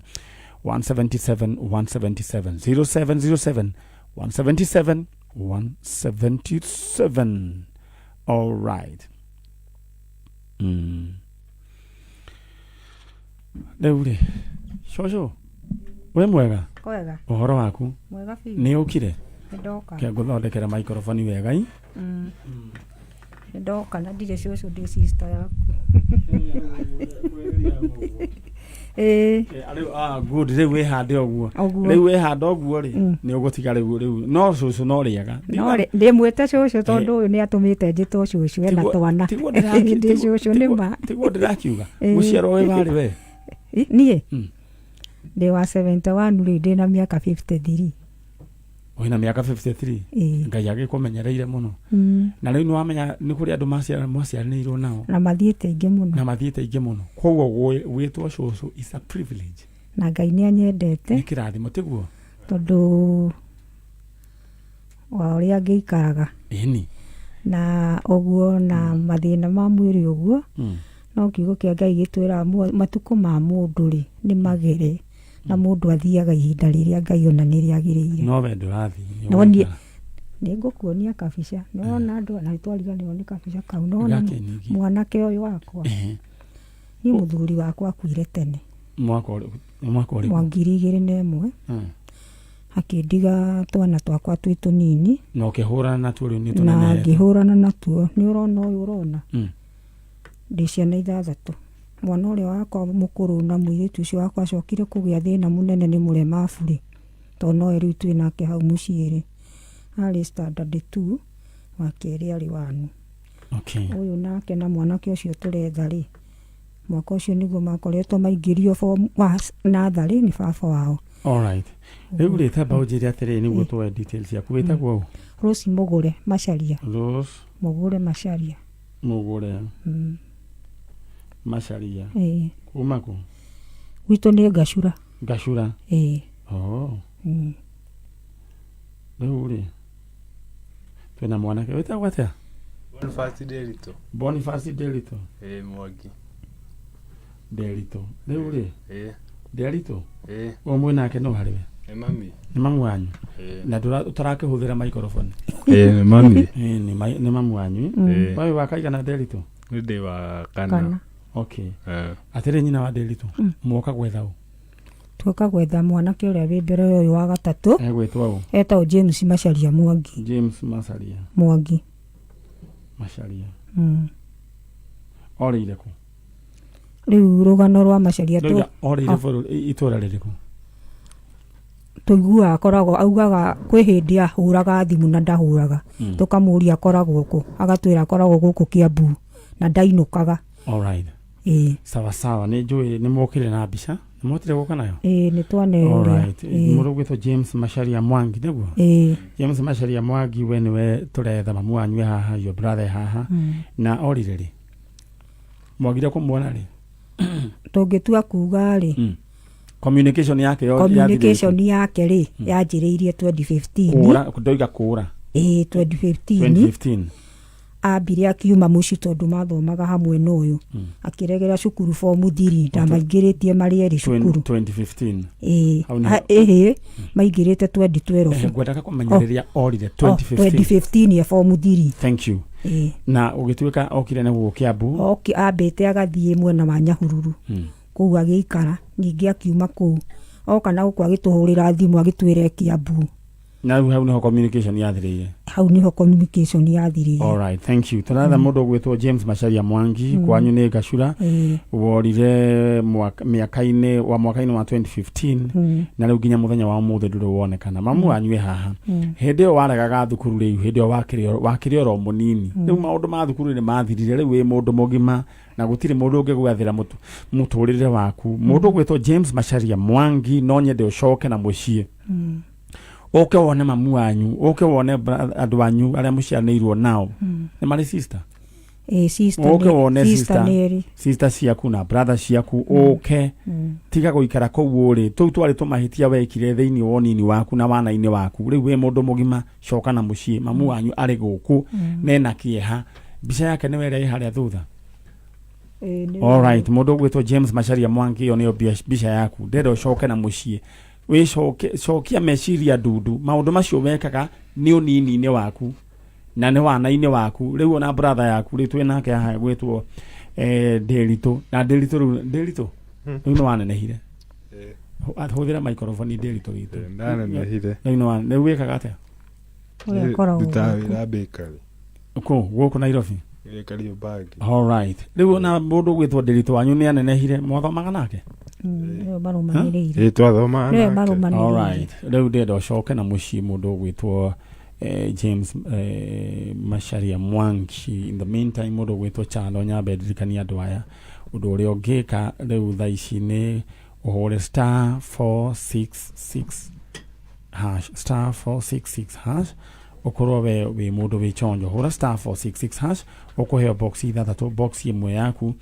177 177, 0707 177 177. All right. Rĩu rĩ, cũcũ, wĩ mwega? Kwega. Ũhoro waku? Mwega biũ. Nĩ ũkire? Nĩ ndoka. Kĩa ngũthondekera microphone wega i. Nĩ ndoka na ndirĩ cũcũ, ndĩ sister yaku. Ĩĩ. Rĩu, ah, good, rĩu wĩhande ũguo. Ũguo. Rĩu wĩhande ũguo rĩ, nĩ ũgũtiga rĩu no cũcũ no rĩega. No ndĩmwĩte cũcũ tondũ ũyũ nĩ atũmĩte njĩtwo cũcũ, ena twana. Ndĩ cũcũ nĩ ma. Tiguo ndĩrakiuga. Gũciarwo wĩ warĩ we? Niĩ ndĩ wa 71, rĩu ndĩ na mĩaka 53. Wĩna mĩaka 53? Ĩĩ. Ngai agĩkũmenyereire mũno. Na rĩu nĩ wamenya nĩ kũrĩ andũ maciaranĩirwo nao Na mathiĩte aingĩ mũno. Na mathiĩte aingĩ mũno, koguo gwĩtwo cũcũ is a privilege. Na Ngai nĩ anyendete. Nĩ kĩrathimo, tiguo? Tondũ wa ũrĩa ngĩikaraga ĩni na ũguo na mathĩna ma mwĩrĩ ũguo, no kiugo kĩa Ngai gĩtwĩraga matukũ ma mũndũ rĩ nĩ magere, na mũndũ athiaga ihinda rĩrĩa Ngai ona nĩ rĩagĩrĩire. No we ndũrathiĩ. No niĩ nĩ ngũkuonia kabica, nĩwona andũ na twariganĩrwo nĩ kabica kau, nĩwona Gake ningĩ. mwanake ũyũ wakwa. Niĩ mũthuri wakwa akuire tene. Nĩ mwaka ũrĩkũ? Mwa 2001. Akĩndiga twana twakwa twĩ tũnini. Na ũkĩhũrana natuo, rĩu nĩ Na tũnenehete. Ngĩhũrana natuo. Nĩ ũrona ũyũ ũrona? Mm. Ndĩ ciana ithathatũ. Mwana ũrĩa wakwa mũkũrũ na mũirĩtu ũcio wakwa acokire kũgĩa thĩna mũnene, nĩ mũlemabu rĩ, tondũ nowe rĩu twĩ nake hau mũciĩ rĩ, arĩ standard 2, wa kerĩ arĩ 1. Ũyũ nake na mwanake ũcio tũretha rĩ, mwaka ũcio nĩguo makoretwo maingĩrio form wa natharĩ nĩ baba wao. Alright, rĩu rĩ, tamba ũnjĩre atĩrĩrĩ nĩguo tuoe details ciaku. Wĩtagwo ũ? Rose Mũgũre Macharia. Rose Mũgũre Macharia. Mũgũre Macharia. Ĩĩ. Kuma kũ? Gwitũ nĩ Ngacura. Ngacura? Ĩĩ. Oh. Rĩu rĩ, twĩna mwanake wĩtagwo atĩa? Boniface Nderitu. Boniface Nderitu. Ĩĩ, Mwangi. Nderitu, rĩu rĩ, Nderitu, Ĩĩ. ũyũ mwĩ nake no harĩ we? Nĩ mami. Nĩ mamu wanyu? Ĩĩ. Na ũtarakĩhũthĩra microphone. Ĩĩ, nĩ mami. Ĩĩ, nĩ mamu wanyu. Ĩĩ. Wewe wakaigana, Nderitu? Nĩ ndĩ wa kana. Kana. Okay. Eh. Atĩrĩ, nyina wa Nderitu, mwoka gwetha ũ? Tuoka gwetha mwanake ũrĩa wĩ mbere, ũyũ wa gatatũ. Egwĩtwo ũ? Etagwo James Macharia Mwangi. James Macharia. Mwangi. Macharia. Orĩire kũ? Rĩu rũgano rwa Macharia Ndoiga orĩire bũrũri, itũra rĩrĩkũ? Tũiguaga akoragwo augaga kwĩ hĩndĩ ahũraga thimũ na ndahũraga. Tũkamũria akoragwo kũ, agatwĩra akoragwo gũkũ Kiambu na ndainũkaga. Alright. Ĩĩ. Sawa sawa, nĩ njũĩ nĩ mwokire na mbica, nĩ mwotire gũka nayo? Ĩĩ, nĩ twaneoria. Alright. Mũndũ ũgwĩtwo James Macharia Mwangi, nĩguo? Ĩĩ. James Macharia Mwangi, we nĩwe tũretha, mamu wanyu e haha, your brother e haha. Na orire rĩ? Mwagire kũmuona rĩ? Tũngĩtua kuga rĩ, Communication yake communication yake rĩ, yanjĩrĩirie 2015. Kũra, ndoiga kũra. Ĩĩ, 2015. 2015. Ambire akiuma mũciĩ tondũ mathomaga hamwe na ũyũ, akĩregera cukuru form 3, ndamaingĩrĩtie marĩ erĩ cukuru. 2015? Ĩĩ. Hau nĩho- Ĩhĩ, maingĩrĩte 2012. Ngwendaga kũmenya rĩrĩa orire. Oh, 2015. 2015 e form 3. Thank you. Ĩĩ. Na ũgĩtuĩka okire na gũkũ Kiambu? Oki ambĩte agathiĩ mwena wa Nyahururu. Kũu agĩikara, ningĩ akiuma kũu oka na gũkũ, agĩtũhũrĩra thimũ agĩtwĩra e Kiambu. Na rĩu hau nĩho communication yathirĩire? Hau nĩho communication yathirĩire. Alright, thank you. Tũratha mũndũ ũgwĩtwo James Macharia Mwangi, kwanyu nĩ Gacura. Ĩĩ. Worire mĩaka-inĩ wa mwaka-inĩ wa 2015, na rĩu nginya mũthenya wa ũmũthĩ ndũrĩ wonekana. Mamu wanyu e haha. Hĩndĩ ĩyo waregaga thukuru, rĩu hĩndĩ ĩyo wakĩrĩ oro mũnini, rĩu maũndũ ma thukuru nĩ mathirire, rĩu wĩ mũndũ mũgima na gũtirĩ mũndũ ũngĩgwathĩra mũtũrĩre waku. Mũndũ ũgwĩtwo James Macharia Mwangi, no nyende ũcoke na mũciĩ, ũke wone mamu wanyu, ũke wone andũ anyu arĩa mũcianĩirwo nao. Nĩ marĩ sister? Ĩĩ, sister Ũke wone sister sister. nĩ erĩ. Sister ciaku na brother ciaku ũke. Tiga gũikara kũu ũrĩ, tũu twarĩ tũmahĩtia wekire thĩinĩ wa ũnini waku na wana-inĩ waku. Rĩu wĩ mũndũ mũgima, coka na mũciĩ, mamu wanyu arĩ gũkũ nena kĩeha. Mbica yake nĩwe ĩrĩa ĩ harĩa thutha. Ĩĩ, All right, mũndũ ũgwĩtwo James Macharia Mwangi, ĩyo nĩyo mbica yaku. Ndĩrenda ũcoke na mũciĩ, wĩcoke, cokia meciria ndundu. Maũndũ macio wekaga nĩ ũnini-inĩ waku na nĩ wana-inĩ waku. Rĩu ona brother yaku rĩu twĩ nake haha gwĩtwo Ndĩritũ, na Ndĩritũ rĩu, Ndĩritũ rĩu nĩ wanenehire. Hũthĩra microphone, Ndĩritũ witũ. Ndanenehire. Rĩu nĩ rĩu wĩkaga atĩa? Ũrĩa akoragwo Ndutaga gũkũ. wĩra bakery. Kũ gũkũ Nairobi? Kariobangi. All right, rĩu ona mũndũ ũgwĩtwo Ndĩritũ wanyu nĩ anenehire, mwathomaga nake? Nĩwe marũmanĩrĩire. Ĩĩ, twathomaga Nĩwe nake. marũmanĩrĩire. All right, rĩu ndĩrenda ũcoke na mũciĩ, mũndũ ũgwĩtwo James Macharia Mwangi. In the meantime, mũndũ ũgwĩtwo Chalo, nyambe ndirikanie andũ aya ũndũ ũrĩa ũngĩka rĩu thaa ici nĩ ũhũre *466#, *466#. Ũkorwo we wĩ mũndũ wĩ chonjo, hũra *466# ũkũheo box ithathatũ, box ĩmwe yaku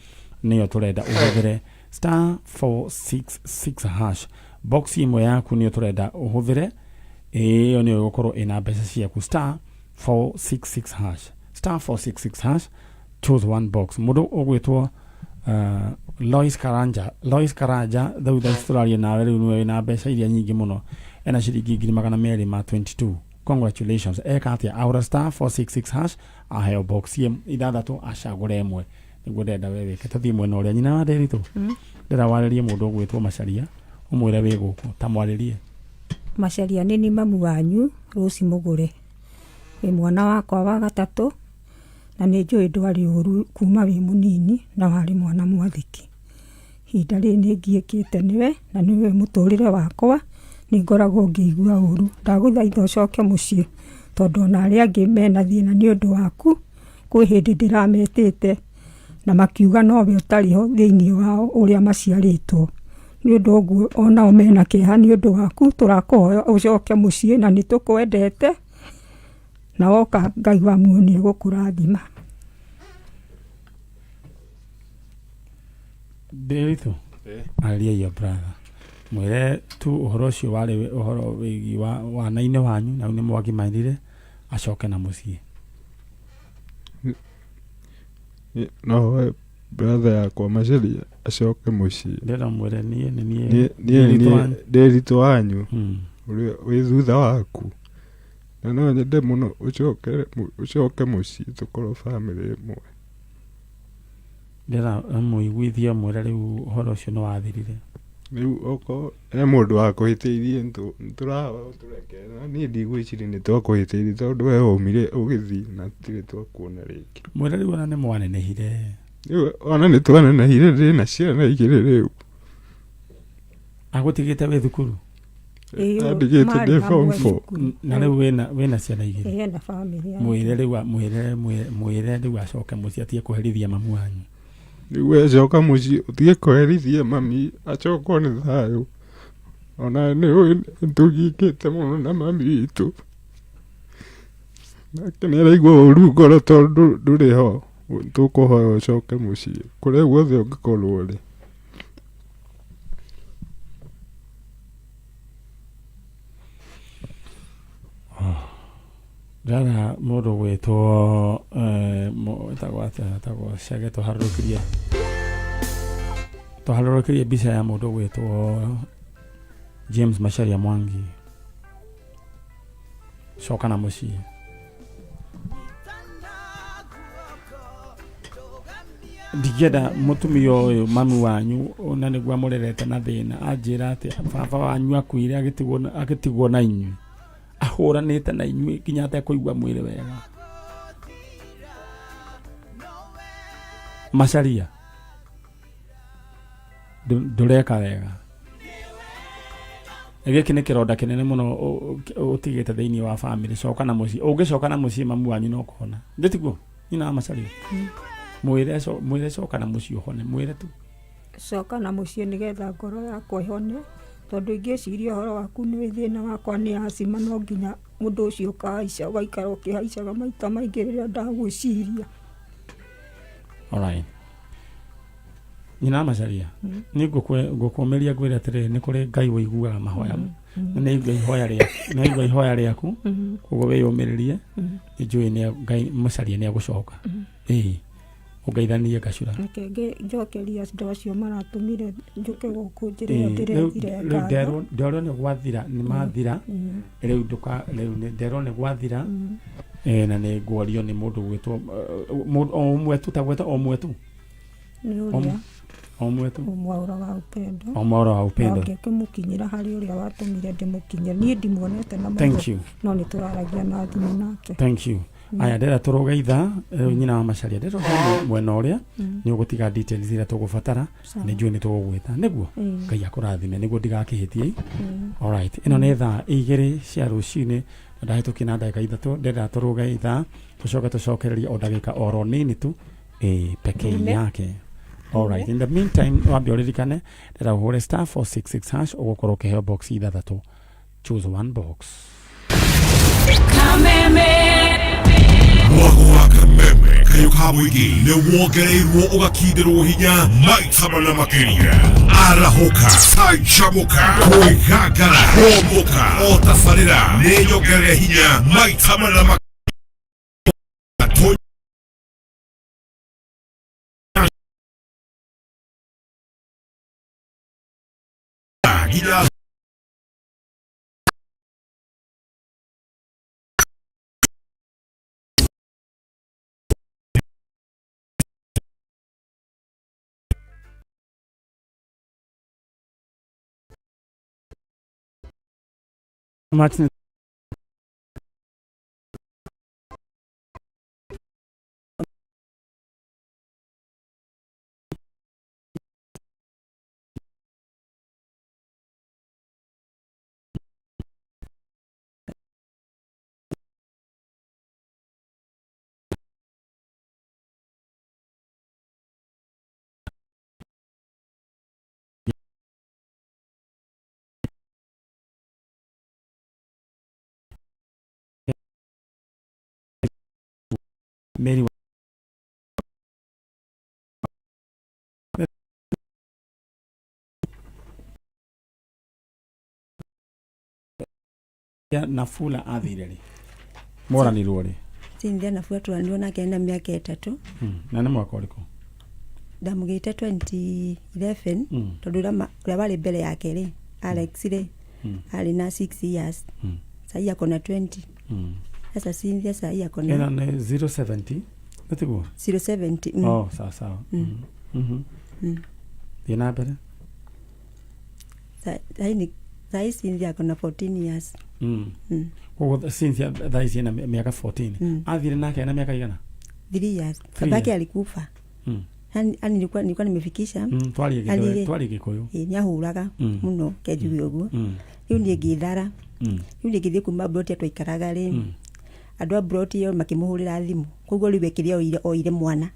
nĩyo tũrenda ũhũthĩre. *466#, box ĩmwe yaku nĩyo tũrenda ũhũthĩre, ĩyo nĩyo ĩgũkorwo ĩna mbeca ciaku. *466#, *466#, choose one box. Mũndũ ũgwĩtwo Lois Karanja, Lois Karanja, rĩu thaa ici tũraria nawe, rĩu nĩwe wĩna mbeca iria nyingĩ mũno, ena ciringi 222,000. Congratulations. Eka atĩa? Ahũra *466# aheo box ithathatũ, acagũre ĩmwe. Nĩguo ndĩrenda we wĩke. Tũthiĩ mwena ũrĩa nyina wa Ndĩritũ. Ndĩrenda warĩrie mũndũ ũgwĩtwo Macharia, ũmwĩre wĩ gũkũ, ta mwarĩrie. Macharia, nĩ ni mamu wanyu Rũci Mũgũre, wĩ mwana wakwa wa gatatũ, na nĩ njũĩ ndwarĩ ũru kuma wĩ mũnini na warĩ mwana mwathĩki. Ihinda rĩrĩ nĩ ngiĩkĩte nĩwe na nĩwe mũtũrĩre wakwa, nĩ ngoragwo ngĩigua ũru. Ndagũthaitha ũcoke mũciĩ, tondũ ona arĩa angĩ mena thĩna nĩ ũndũ waku. Kwĩ hĩndĩ ndĩrametĩte na makiuga nowe ũtarĩ ho thĩinĩ wao ũrĩa maciarĩtwo. Nĩ ũndũ ũguo onao mena kĩeha nĩ ũndũ waku. Tũrakũhoya ũcoke mũciĩ, na nĩ tũkwendete, na woka Ngai wa muoyo nĩ egũkũrathima. Ndĩritũ, arĩria your brother, mwĩre tu ũhoro ũcio warĩ ũhoro wĩgiĩ wa wana-inĩ wanyu na rĩu nĩ mwagimarire, acoke na mũciĩ. No hoe brother yakwa Macharia acoke mũciĩ. Ndĩrenda mwĩre niĩ nĩ niĩ Niĩ niĩ Ndĩritũ wanyu. Ndĩritũ wanyu ũrĩa wĩ thutha waku, na no nyende mũno ũcoke mũciĩ tũkorwo bamĩrĩ ĩmwe. Ndĩrenda mũiguithie, mwĩre rĩu ũhoro ũcio nĩ wathirire. Rĩu okorwo he mũndũ wakũhĩtĩirie, nĩtũrahoya ũtũrekere, na niĩ ndigwĩciria nĩ twakũhĩtĩirie, tondũ we waumire ũgĩthiĩ na tũtirĩ twakuona rĩngĩ. Mwĩre rĩu ona nĩ mwanenehire. Rĩu ona nĩ twanenehire, ndĩ na ciana igĩrĩ rĩu. Agũtigĩte wĩ thukuru? Andigĩte Marĩ ndĩ form hamwe four. thukuru. Na rĩu wĩna ciana igĩrĩ. Ĩĩ, ena bamĩrĩ yake. Mwĩre rĩu mwĩre mwĩre rĩu acoke mũciĩ, atige kũherithia mamu wanyu. Rĩu we coka mũciĩ, ũtige kũherithia mami, acokwo nĩ thayũ. Ona nĩ ũĩ nĩtũgiĩkĩte mũno na mami witũ, nake nĩ araigua ũru ngoro tondũ ndũrĩ ho. Tũkũhoya ũcoke mũciĩ kũrĩa guothe ũngĩkorwo ũrĩ. Ndĩrona mũndũ ũgwĩtwo etagwo atĩa, etagwo Chege, tũharũrũkĩrie mbica ya mũndũ ũgwĩtwo James Macharia Mwangi. Coka na mũciĩ. Ndingĩenda mũtumia ũyũ, mami wanyu, na nĩguo amũrerete na thĩna, anjĩra atĩ baba wanyu akuire agĩtigwo na inyuĩ, ahũranĩte na inyuĩ nginya atekũigua mwĩrĩ wega. Macharia, ndũreka wega. Gĩkĩ nĩ kĩronda kĩnene mũno ũtigĩte thĩinĩ wa bamĩrĩ. Coka na mũciĩ. Ũngĩcoka na mũciĩ, mamu wanyu no kũhona. Ndĩtiguo nyina wa Macharia? Mwĩre mwĩre coka na mũciĩ ũhone, mwĩre tu. Coka na mũciĩ nĩgetha ngoro yakwa ĩhone, tondũ ingĩciria ũhoro waku nĩ thĩna wakwa nĩ acima, no nginya mũndũ ũcio ũkahaica, ũgaikara ũkĩhaicaga maita maingĩ rĩrĩa ndagwĩciria. Alright. Nyina wa Macharia, nĩ ngũkũmĩria ngwĩre atĩrĩrĩ, nĩ kũrĩ Ngai ũiguaga mahoya na nĩ aigua ihoya rĩaku, nĩ aigua ihoya rĩaku, koguo wĩyũmĩrĩrie, nĩ njũĩ nĩ Ngai Macharia nĩ agũcoka. Ĩĩ, ũngeithanie Gacura. Reke njokerie andũ acio maratũmire njũke gũkũ njĩre Ĩĩ, rĩu ndĩrethire rĩu ngatho. Nderwo nĩ gwathira, nĩ mathira. Rĩu ndũka rĩu nĩ nderwo nĩ gwathira. Na nĩ ngworio nĩ mũndũ gwĩtwo mũndũ o ũmwe tu, ta gwĩtwo o ũmwe tu. Nĩ ũrĩa O ũmwe tu. Mwaũra wa Upendo. O Mwaũra wa Upendo. Nake ngĩmũkinyĩra harĩ ũrĩa watũmire ndĩmũkinyĩre. Niĩ ndimuonete na maitho. Thank you. No nĩ tũraragia na thimũ nake. Thank you. Aya, ndĩrenda tũrũge ithaa rĩu, nyina wa Macharia, ndĩrenda ũthiĩ mwena ũrĩa nĩ ũgũtiga details iria tũgũbatara. Sawa. Nĩ njũĩ nĩ tũgũgwĩta nĩguo. Ngai akũrathime nĩguo ndigakĩhĩtie. Alright, ĩno nĩ thaa 2 cia rũcinĩ na ndahĩtũkia na ndagĩka 3. Ndĩrenda tũrũge ithaa tũcoke tũcokererie o ndagĩka oro nini tu ĩ pekee yake. Alright, in the meantime wambe ũririkane ndĩrenda ũhũre *466# ũgũkorwo ũkĩheo box ithathatũ, choose one box. Mwago wa Kameme kayũ ka mũingĩ nĩ wongereirwo ũgakindĩrwo hinya maita mana makĩria. Arahũka, canjamũka, kwĩgangara, kũmbũka o tabarĩra nĩ nyongerere hinya maita mana makĩria. Nginya Martin. Mary Nafula athire rĩ moranirwo rĩ? Cynthia Nafula tũranirwo nake na mĩaka 3. Na nĩ mwaka ũrĩkũ? Ndamũgĩte 2011. Tondũ ũrĩa warĩ mbere yake rĩ, Alex rĩ, arĩ na 6 years. Sahi ako na 20. Sasa Cynthia sahi ako Ĩno na nĩ 070 nĩtiguo? 070. Oh, sawa sawa. Thiĩ na mbere. Sahi Cynthia ako na 14 years. Koguo Cynthia thaa ici ena mĩaka 14. Athire nake ena mĩaka igana? 3 years. Three Babake years. alikufa. Yani nilikuwa nimefikisha. Twarie Yani Gĩthweri, rĩ- twarie Gĩkũyũ. Ĩ, nĩahũraga mũno kenjuge ũguo. Rĩu niĩ ngĩthara. Rĩu niĩ ngĩthiĩ kuma mburoti twaikaraga rĩ, andũ a mburoti ĩyo makĩmũhũrĩra thimũ, koguo rĩu ekĩrĩa oire mwana.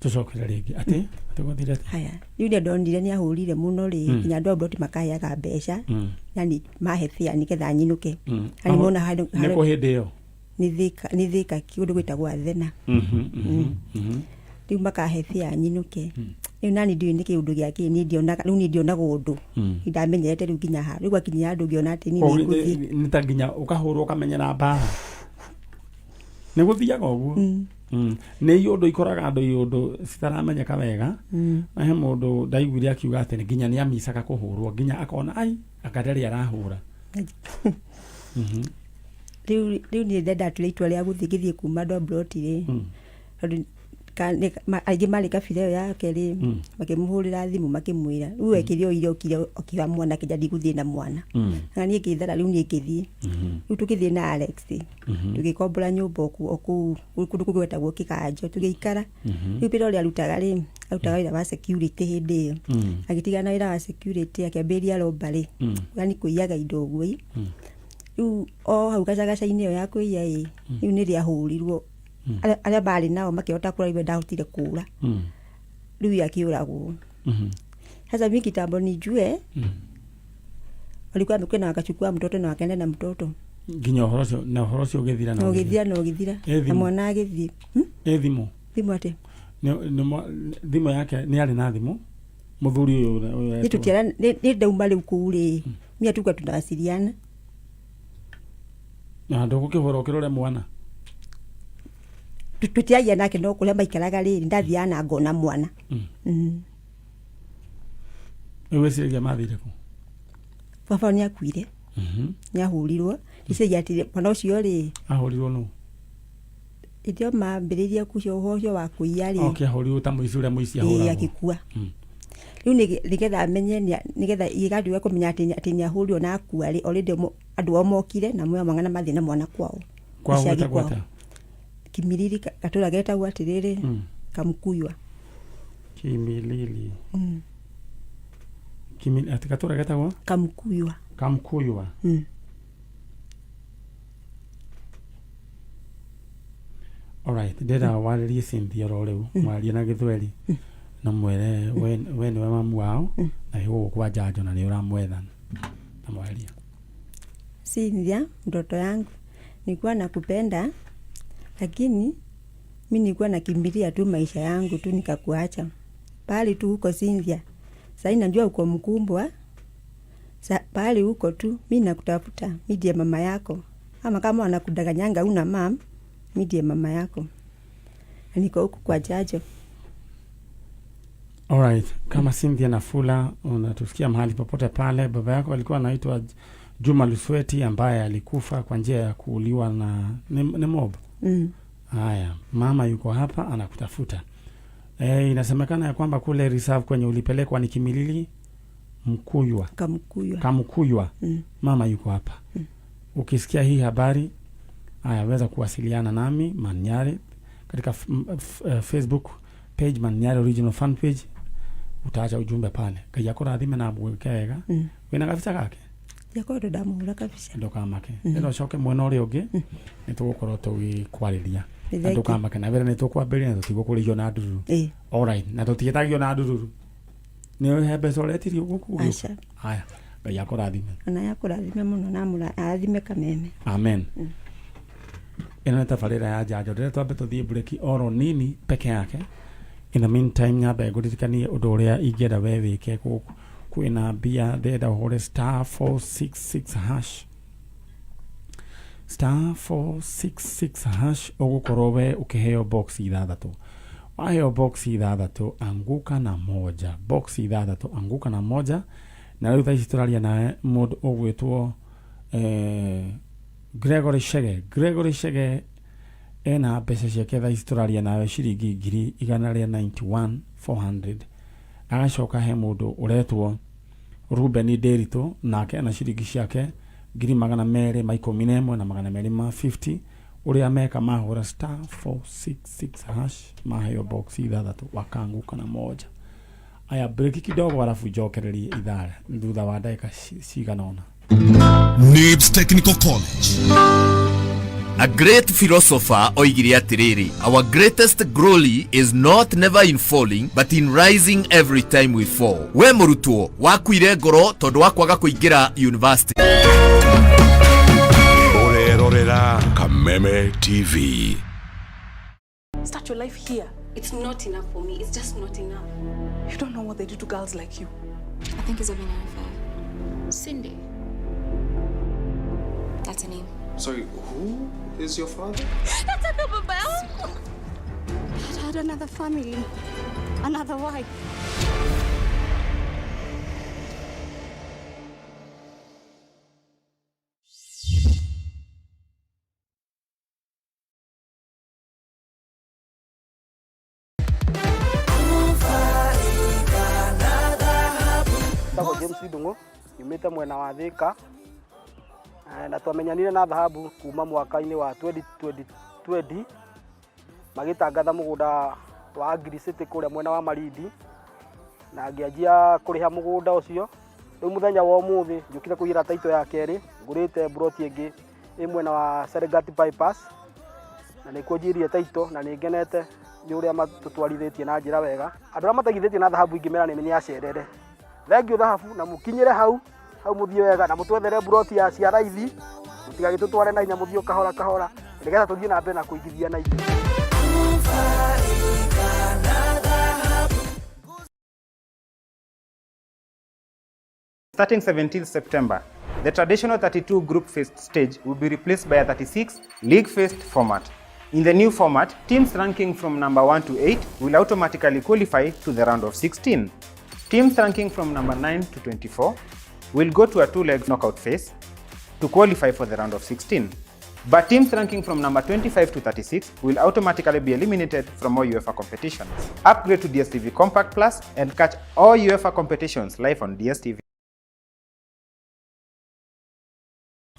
Tũcokere rĩngĩ atĩ gwathire atĩ? Haya, rĩu nĩ ndonire nĩ ahũrire mũno rĩ, nginya andũ a mburoti makaheaga mbeca. Yani mahe fare nĩgetha nyinũke. Yani mona Nĩ kũ hĩndĩ ĩyo? Nĩ Thĩka, kũndũ gwĩtagwo Athena. Rĩu makahe fare nyinũke. Rĩu nani ndiũĩ nĩ kĩũndũ gĩa kĩ, niĩ ndionaga, rĩu niĩ ndionaga ũndũ. Ndamenyerete rĩu nginya ha rĩu gwakinyia handũ ngĩona atĩ niĩ Koguo nĩ ngũthiĩ. Nĩ ta nginya ũkahũrwo ũkamenyera mbara, nĩ gũthiaga ũguo. Nĩ iũndũ ikoraga andũ, iũndũ citaramenyeka wega. Na he mũndũ ndaiguire akiuga atĩ nginya nĩ amicaga kũhũrwo, nginya akona ai anga ndarĩ arahũra. Rĩu niĩ ndatuire itua rĩa gũthiĩ, ngĩthiĩ kuma andũ a mburoti rĩ, tondũ aingĩ marĩ kabira ĩyo yake rĩ, makĩmũhũrĩra thimũ makĩmwĩra rĩu ekĩre oire okire okira mwana kĩnja ndigũthiĩ na mwana. Na niĩ ngĩthara, rĩu niĩ ngĩthiĩ. Rĩu tũgĩthiĩ na Alex, tũgĩkombora nyũmba o kũu kũndũ kũngĩ gwetagwo Kĩganjo, tũgĩikara. Rĩu wĩra ũrĩa arutaga rĩ, arutaga wĩra wa security hĩndĩ ĩyo. Agĩtigana na wĩra wa security akĩambĩrĩria robbery, yani kũiyaga indo ũguo ĩ. Rĩu o hau gacagaca-inĩ ĩyo ya kũiya ĩ, rĩu nĩ rĩahũrirwo, arĩa marĩ nao makĩhota kũra, rĩu ndahotire kũra. Rĩu akĩũragwo. Sasa mi kitambo nijue walikuwa wamekuja na wakachukua mtoto na wakaenda na mtoto. Nginya ũhoro ũcio na ũhoro ũcio ũgĩthira? Na ũgĩthira na ũgĩthira. Ĩ na thimũ? Mwana agĩthiĩ. Ĩ thimũ? Thimũ atĩa? Thimũ yake nĩ arĩ na thimũ mũthuri ũyũ ũyũ Nĩ tũtiara nĩ ndauma rĩu kũu rĩ, mimi tuka tunawasiliana. Na ndũgũkĩhũra ũkĩrore mwana. Tũtiaria nake no kũrĩa maikaraga rĩ, ndathiaga na ngona mwana. Rĩu wĩciragia mathire kũ? Baba nĩ akuire. Nĩ ahũrirwo. Ndĩciragia atĩ mwana ũcio rĩ, Ahũrirwo nũ? Hĩndĩ ĩyo mambĩrĩria kũcio ũhoro ũcio wa kũiya rĩ. Okay, ahũrirwo ta mũici ũrĩa mũici ahũragwo. Agĩkua. Rĩu nĩgetha amenye nĩgetha igatuĩka kũmenya atĩ nĩ ahũrirwo na akua rĩ, already andũ ao mokire na moya mwana na mathiĩ na mwana kwao. Kwao Gĩcagi gwĩtagwo kwao. atĩa? Kimilili gatũra getagwo atĩrĩrĩ, Kamukuywa. Kimilili. Atĩ gatũra getagwo? Kamukuywa. Kamukuywa. Alright, ndĩrenda warĩrie Cynthia oro rĩu, mwarie na gĩthweri na mwĩre we nĩwe mamu wao na wĩ gũkũ kwa Njanjo na nĩ ũramwetha na mwarie. Cynthia, mtoto yangu, nilikuwa nakupenda lakini mi nilikuwa nakimbilia tu maisha yangu tu nikakuacha pahali tu huko Cynthia. Sasa najua uko mkubwa, pahali huko tu mi nakutafuta, mi ndiye mama yako. Ama kama wanakudanganyanga una mam, mi ndiye mama yako. Na niko huku kwa Njanjo. Alright, kama Cynthia Nafula unatusikia mahali popote pale, baba yako alikuwa anaitwa Juma Lusweti ambaye alikufa kwa njia ya kuuliwa na ni mob. Haya, mama yuko hapa anakutafuta. Inasemekana ya kwamba kule reserve kwenye ulipelekwa ni Kimilili Mkuywa. Kamkuywa. Kamkuywa. Mama yuko hapa. Ukisikia hii habari, haya, weza kuwasiliana nami Manyare katika Facebook page Manyare Original Fan Page, utaacha ujumbe pale. Ngai akũrathime na agwĩke wega. Wĩna gabica gake? Ndiakoretwo ndamũhũra kabica. Ndũkamake. Ĩno ũcoke mwena ũrĩa ũngĩ, nĩ tũgũkorwo tũgĩkwarĩria. Nĩ Na thengiũ. ndũkamake na wĩra nĩ tũkwambĩrĩria na tũtigũkũrĩhio na ndururu. Alright, na tũtiĩtagio na ndururu. Nĩ he mbeca ũretirio gũkũ ũgĩũka? Aca. Haya, Ngai akũrathime. Ona yakũrathime mũno na arathime Kameme. Amen. Ĩno nĩ tabarĩra ya Njanjo. Ndĩrenda twambe tũthiĩ break oro nini peke yake. In the meantime nyambe ngũririkanie ũndũ ũrĩa ingĩenda we wĩke gũkũ. Kwĩna mbia ndĩrenda ũhũre star 466 hash. Star 466 hash ũgũkorwo we ũkĩheo box ithathatũ. Waheo box ithathatũ anguka na moja. Box ithathatũ anguka na moja. Na rĩu thaa ici tũraria nawe mũndũ ũgwĩtwo Gregory Chege. Gregory Chege ena mbeca ciake thaa ici tũraria nawe ciringi ngiri igana rĩa ninety-one four hundred. Agacoka he mũndũ ũretwo Ruben Nderitu, nake ena ciringi ciake ngiri magana merĩ ma ikũmi na ĩmwe na magana merĩ ma 50. Ũrĩa meka mahũra star 466 hash maheo box ithathatũ wakanguka na moja. Aya, break kidogo alafu njokererie ithaa thutha wa ndagĩka cigana ũna. Nibs Technical College. A great philosopher oigire atĩrĩrĩ, our greatest glory is not never in falling but in rising every time we fall. We mũrutwo wakuire ngoro tondũ wa kwaga kũingĩra university. Ũrerorera Kameme TV. Start your life here. It's not enough for me. It's just not enough. You don't know what they do to girls like you. I think he's having an affair. Cindy. That's her name. Sorry, who is your father? Nataka baba yangu. I'd had another family, another wife. Ndagwo James Ndung'u, nyumĩte mwena wa Thika. Na twamenyanire na Dhahabu kuma mwaka-inĩ wa 2020, magĩtangatha mũgũnda wa Agri City kũrĩa mwena wa Malindi, na ngĩanjia kũrĩha mũgũnda ũcio. Rĩu mũthenya wa ũmũthĩ njũkire kũiyĩra title ya kerĩ, ngũrĩte plot ĩngĩ ĩ mwena wa Serengeti Bypass, na nĩkuo njirie title, na nĩ ngenete nĩ ũrĩa matũtwarithĩtie na njĩra wega. Andũ arĩa mataigithĩtie na Dhahabu ingĩmera nĩ acerere. Thengiũ Dhahabu, na mũkinyĩre hau, hau mũthiĩ wega, na mũtwethere plot ya cia raithi, mũtigagĩtũtware na hinya, mũthiĩ o kahora kahora, nĩgetha tũthiĩ na mbere na kũigithia na ithuĩ. Starting 17th September, the traditional 32 group phase stage will be replaced by a 36 league phased format. In the new format, teams ranking from number 1 to 8 will automatically qualify to the round of 16. Teams ranking from number 9 to 24 will go to a two-leg knockout phase to qualify for the round of 16. But teams ranking from number 25 to 36 will automatically be eliminated from all UEFA competitions. Upgrade to DStv Compact Plus and catch all UEFA competitions live on DStv.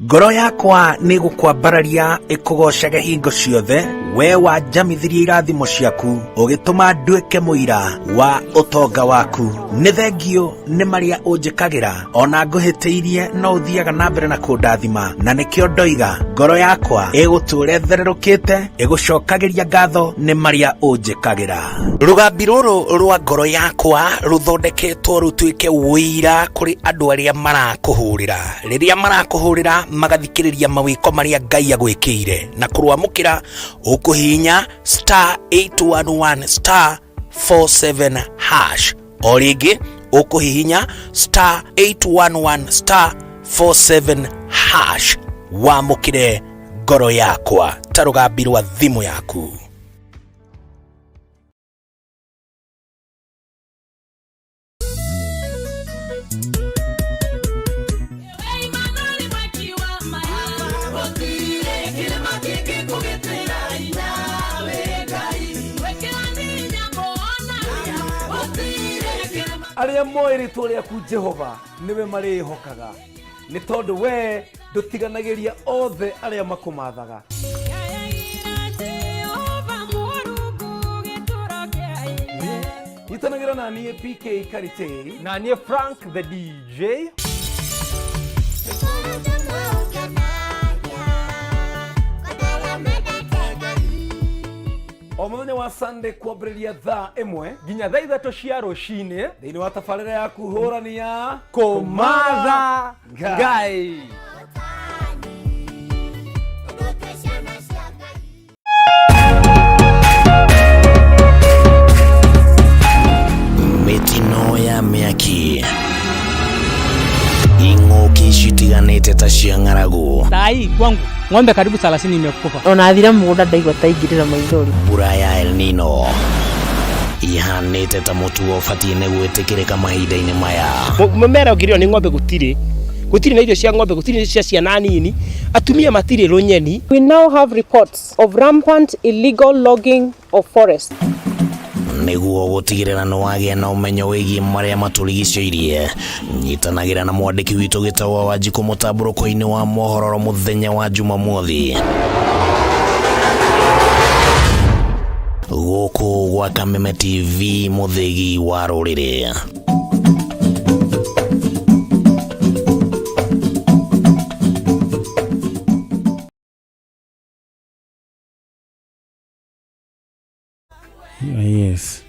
Ngoro yakwa nĩ gũkwambararia ĩkũgoocage hingo ciothe, we wanjamithirie irathimo ciaku, ũgĩtũma nduĩke mũira wa ũtonga waku. Nĩ thengiũ nĩ marĩa ũnjĩkagĩra, ona ngũhĩtĩirie no ũthiaga na mbere na kũndathima, na nĩkĩo ndoiga ngoro yakwa ĩgũtũũra ĩthererũkĩte, ĩgũcokagĩria ngatho nĩ marĩa ũnjĩkagĩra. Rũgambi rũrũ rwa ngoro yakwa rũthondeketwo rũtuĩke ũira kũrĩ andũ arĩa marakũhũrĩra. Rĩrĩa marakũhũrĩra magathikĩrĩria mawĩko marĩa Ngai agwĩkĩire, na kũrwamũkĩra ũkũhihinya star 811 star 47 hash. O rĩngĩ ũkũhihinya star 811 star 47 hash wamũkĩre ngoro yakwa ta rũgambi rwa thimũ yaku. Arĩa moĩ rĩtwa rĩaku Jehova nĩwe marĩĩhokaga, nĩ tondũ we ndũtiganagĩria othe arĩa makũmathaga. Nyitanagĩra na niĩ PK Karitei na niĩ Frank the DJ. O mũthenya wa Sunday kwambĩrĩria thaa 1 nginya thaa 3 cia rũcinĩ thĩinĩ wa tabarĩra yaku hũrani ya Kũmatha Ngai. Mĩtino ya mĩaki, ing'ũki citiganĩte ta cia ng'aragu, Sai kwangu ng'ombe karibu 30 imekufa. Ona athire mũgũnda ndaigua ta ingĩrĩra maithori. Mbura ya El Nino ihanĩte ta mũtugo ũbatiĩ nĩ gwĩtĩkĩrĩka mahinda-inĩ maya. Mũmera ũngĩrĩo nĩ ng'ombe gũtirĩ, gũtirĩ na irio cia ng'ombe, gũtirĩ cia ciana nini, atumia matirĩ rũnyeni. We now have reports of rampant illegal logging of forests. Nĩguo gũtigĩrĩra nĩ wagĩa na ũmenyo wĩgiĩ marĩa matũrigicĩirie, nyitanagĩra na mwandĩki witũ Gĩtaũ wa Wanjikũ mũtambũrũko-inĩ wa mohoro mũthenya wa Jumamothi. Gũkũ gwa Kameme TV, mũthĩgi wa rũrĩrĩ. Yes,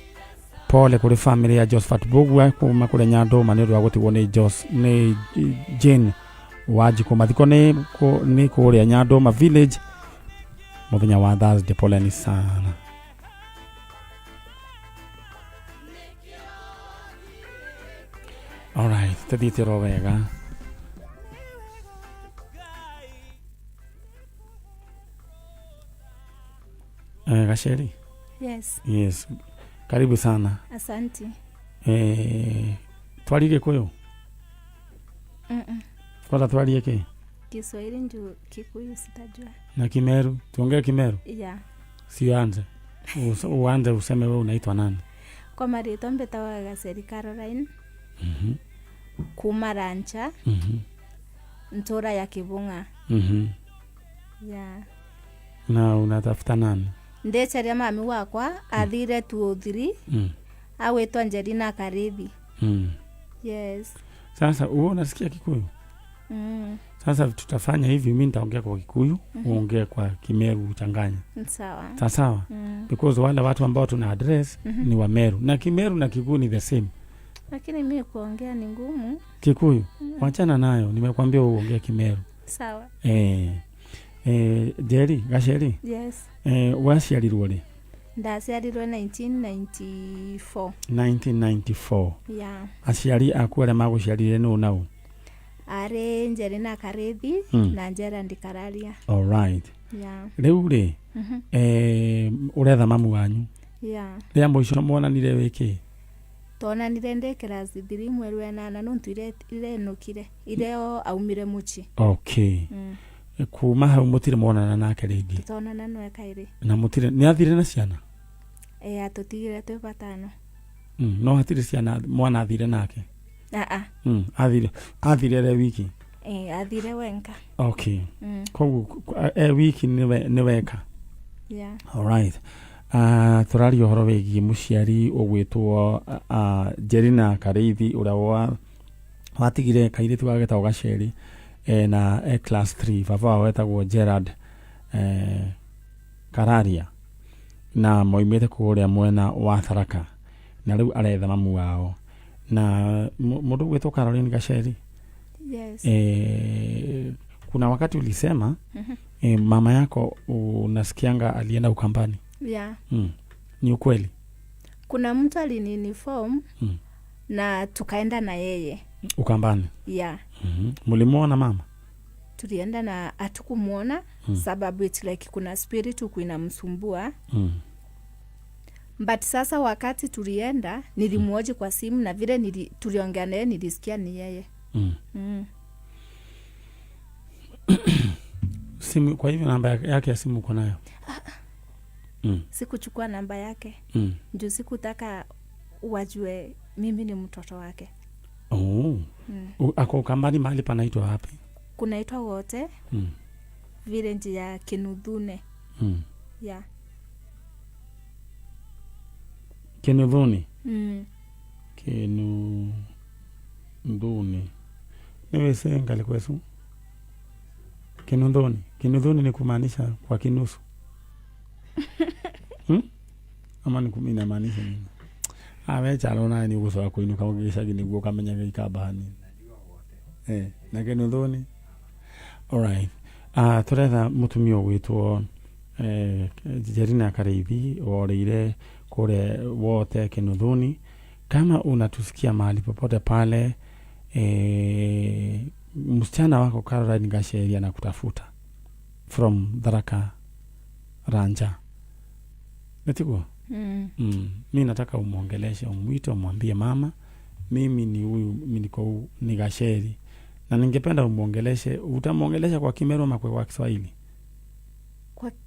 pole kuri family ya Josephat Bugwa kuma kuri Nyandũma nĩ ũndũ wa gũtigwo nĩ Jos nĩ Jane Wanjikũ. Mathiko nĩ kũrĩa Nyandũma village mũthenya wa Thursday. Poleni sana. Alright, tuthiĩte oro wega. Gacheri. Yes. Yes. Karibu sana. Asante. Twarie Gikuyu? Kwanza twarie ki? Kiswahili ndio Kikuyu sitajua. Na Kimeru? Tuongee Kimeru? Yeah. Si uanze. Uanze useme wewe unaitwa nani? Kwa marĩtwa mbĩtagwo Gaceri Caroline. Kuma Rancha. Ntũra ya Kĩbũng'a. Yeah. Na unatafuta nani? Ndĩcaria mami wakwa athire 203. Awĩtwo Angelina Karithi. Yes. Sasa wewe unasikia Kikuyu? Sasa tutafanya hivi, mimi nitaongea kwa Kikuyu, uongee kwa Kimeru uchanganye. Sawa. Sawa sawa. Because wale watu ambao tuna address ni wa Meru. Na Kimeru na Kikuyu ni the same. Lakini mimi kuongea ni ngumu. Kikuyu, wachana nayo, nimekwambia uongee Kimeru. Sawa. Jerry, Gacheri. Yes. Waciarirwo rĩ? Ndaciarirwo 1994. 1994. Yeah. Aciari aku arĩa magũciarire nũ na ũ? Arĩ Njerina Karĩthi na Gerald Kararia. Alright. Yeah. Rĩu rĩ, ũretha mamu wanyu? Yeah. Rĩa mũico mwonanire wĩ kĩ? Twonanire ndĩ class 3 mweri wa ĩnana nontu irenũkire ire o aumire mũciĩ. Okay. Kuma hau mũtirĩ mwonana nake rĩngĩ? Tũtonana nwe kairĩ. Na mũtirĩ, nĩ athire na ciana? Ĩ, atũtigire twĩ batano. No hatirĩ ciana mwana athire nake? Aa. Athire re wiki? Ĩ, athire wenka. Okay. Koguo e wiki nĩ weka? Yeah. Alright. Tũraria ũhoro wĩgiĩ mũciari ũgwĩtwo Jerina Karĩithi ũrĩa watigire kairĩtu gake getagwo Gaceri na class 3. Baba wao etagwo Gerard Kararia na moimĩte kũrĩa mwena wa Tharaka na rĩu aretha mamu wao na mũndũ ũgwĩtwo Caroline Gaceri. Yes. Kuna wakati ulisema mama yako unasikianga alienda Ukambani. Yeah. Ni ukweli? Kuna mtu aliniform na tukaenda na yeye Ukambani. Yeah. Mulimuona mama? Tulienda na hatukumuona sababu it's like kuna spirit huku inamsumbua. But sasa wakati tulienda nilimuoji kwa simu na vile tuliongea naye nilisikia ni yeye. Simu, kwa hivyo namba yake ya simu uko nayo? Sikuchukua namba yake. Juu sikutaka wajue mimi ni mtoto wake. Oh. Ako Ukambani mahali panaitwa wapi? Kunaitwa wote. Village ya Kinudhune. Yeah. Kinudhuni? Kinudhuni. Niwe senga likwesu. Kinudhuni. Kinudhuni ni kumaanisha kwa kinusu. Ama ni kumaanisha nini? Awe chalo na ni uguso wa kuinuka ugicagi niguo ukamenya gĩikamba hanini. Na Kinudhuni. Alright. Turetha mutumia ũgwĩtwo Jerina Karĩithi worĩire kũrĩa wote Kinudhuni. Kama unatusikia mahali popote pale, msichana wako Caroline Gacheri anakutafuta from Tharaka Ranja. Netiguo? Mi nataka umuongeleshe, umwite, umwambie mama, mimi ni huyu, mimi niko ni Gacheri. Na ningependa umuongeleshe. Utamuongelesha kwa Kimeru ama kwa Kiswahili?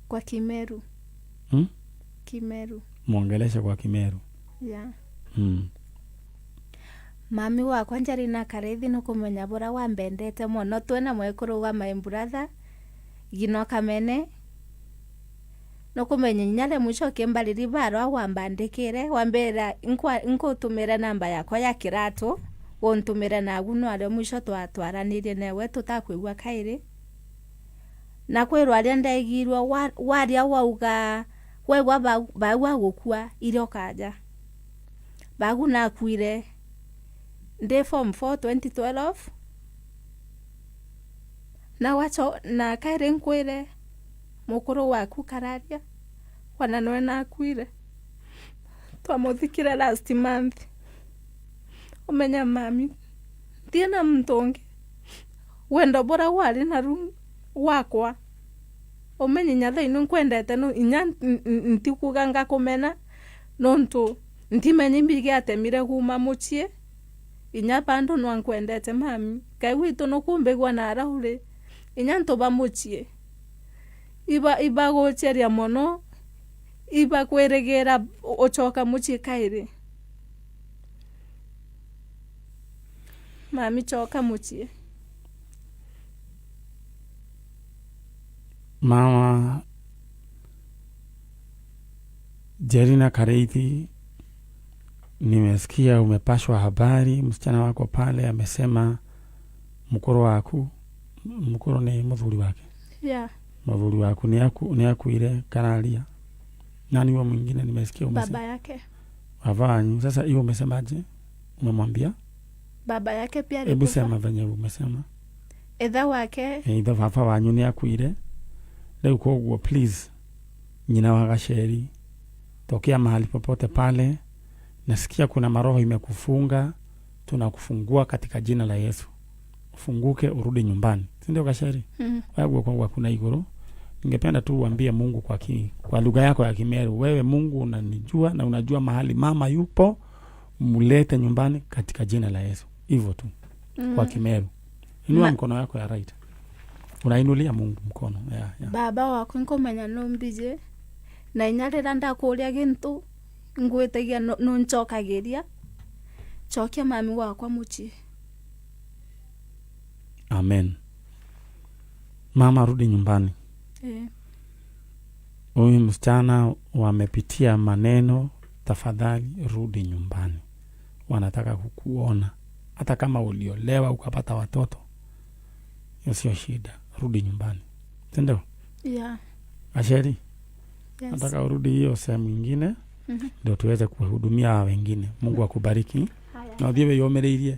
Kwa Kimeru. Kimeru. Muongeleshe kwa Kimeru. Yeah. Mami wakwa Njerina Karĩithi nĩ kũmenya bũrĩa wambendete mũno twĩna mwekũrũ wa my brother Gino Kamene nĩ kũmenya inya rĩ mũico ũkĩmbarĩria barũa wambandĩkĩre wambĩra nkũtũmĩre namba yakwa ya kĩratũ ũntũmĩre nagu no arĩa mũico twatwaranĩrie newe tũtakwĩgua kaĩrĩ na kwĩrwo arĩa ndaigirwo waria wauga waigua bagu agũkua irio kanja bagu nakuire ndĩ form 4 2012 na wacho na kaĩrĩ nkwĩre mũkũrũ waku Kararia wana nĩwe nakuire twamũthikire last month. Ũmenya mami ndirĩ na muntu ũngĩ wendo bũrĩa warĩ naru wakwa ũmenye inya thaa ino nkwendete no inya ntikuga ngakũmena nontu ntimenya imbigi atemire kuma mũciĩ inya bandu no nkwendete mami kai gwitũ nũkũmbĩgua na araũrĩ inya ntũba mũciĩ iba gũcheria mũno iba kwĩrĩgĩra ũcoka mũciĩ kaĩrĩ mami choka mũciĩ. Mama Jerina Karĩithi, nimesikia umepashwa habari, msichana wako pale amesema mkuru waku, mkuru ni muthuri wake. Yeah. Muthuri waku ni akuire Kararia. Nani huyo mwingine nimesikia umesema? Baba yake. Baba, sasa hiyo umesemaje? Umemwambia? Baba yake pia alikufa. Hebu sema venye umesema. Etha wake. Etha baba wanyu ni akuire. Leo koguo please nyina wa Gacheri tokea mahali popote pale, nasikia kuna maroho imekufunga, tunakufungua katika jina la Yesu. Ufunguke urudi nyumbani, si ndio Kasheri? Mm. Wewe guoko gwaku na iguru, ningependa tu uambie Mungu kwa lugha yako ya Kimeru, wewe Mungu unanijua na unajua mahali mama yupo, mlete nyumbani katika jina la Yesu. Hivyo tu. Kwa Kimeru. Inua mkono yako ya right. Unainulia Mungu mkono. Yeah. Baba wakwa nkomenya numbije na inya rĩrĩa ndakũria gĩntũ ngwĩtagia nũnjokagĩria cokia mami wakwa mũciĩ. Amen. Mama rudi nyumbani. Eh. Huyu msichana wamepitia maneno, tafadhali rudi nyumbani. Wanataka kukuona. Hata kama uliolewa ukapata watoto, hiyo sio shida. Rudi nyumbani. Si ndio? Yeah. Asheri, Yes. nataka urudi hiyo sehemu nyingine ndio tuweze kuwahudumia wengine. Mungu akubariki. Na uthiĩ wĩyũmĩrĩirie.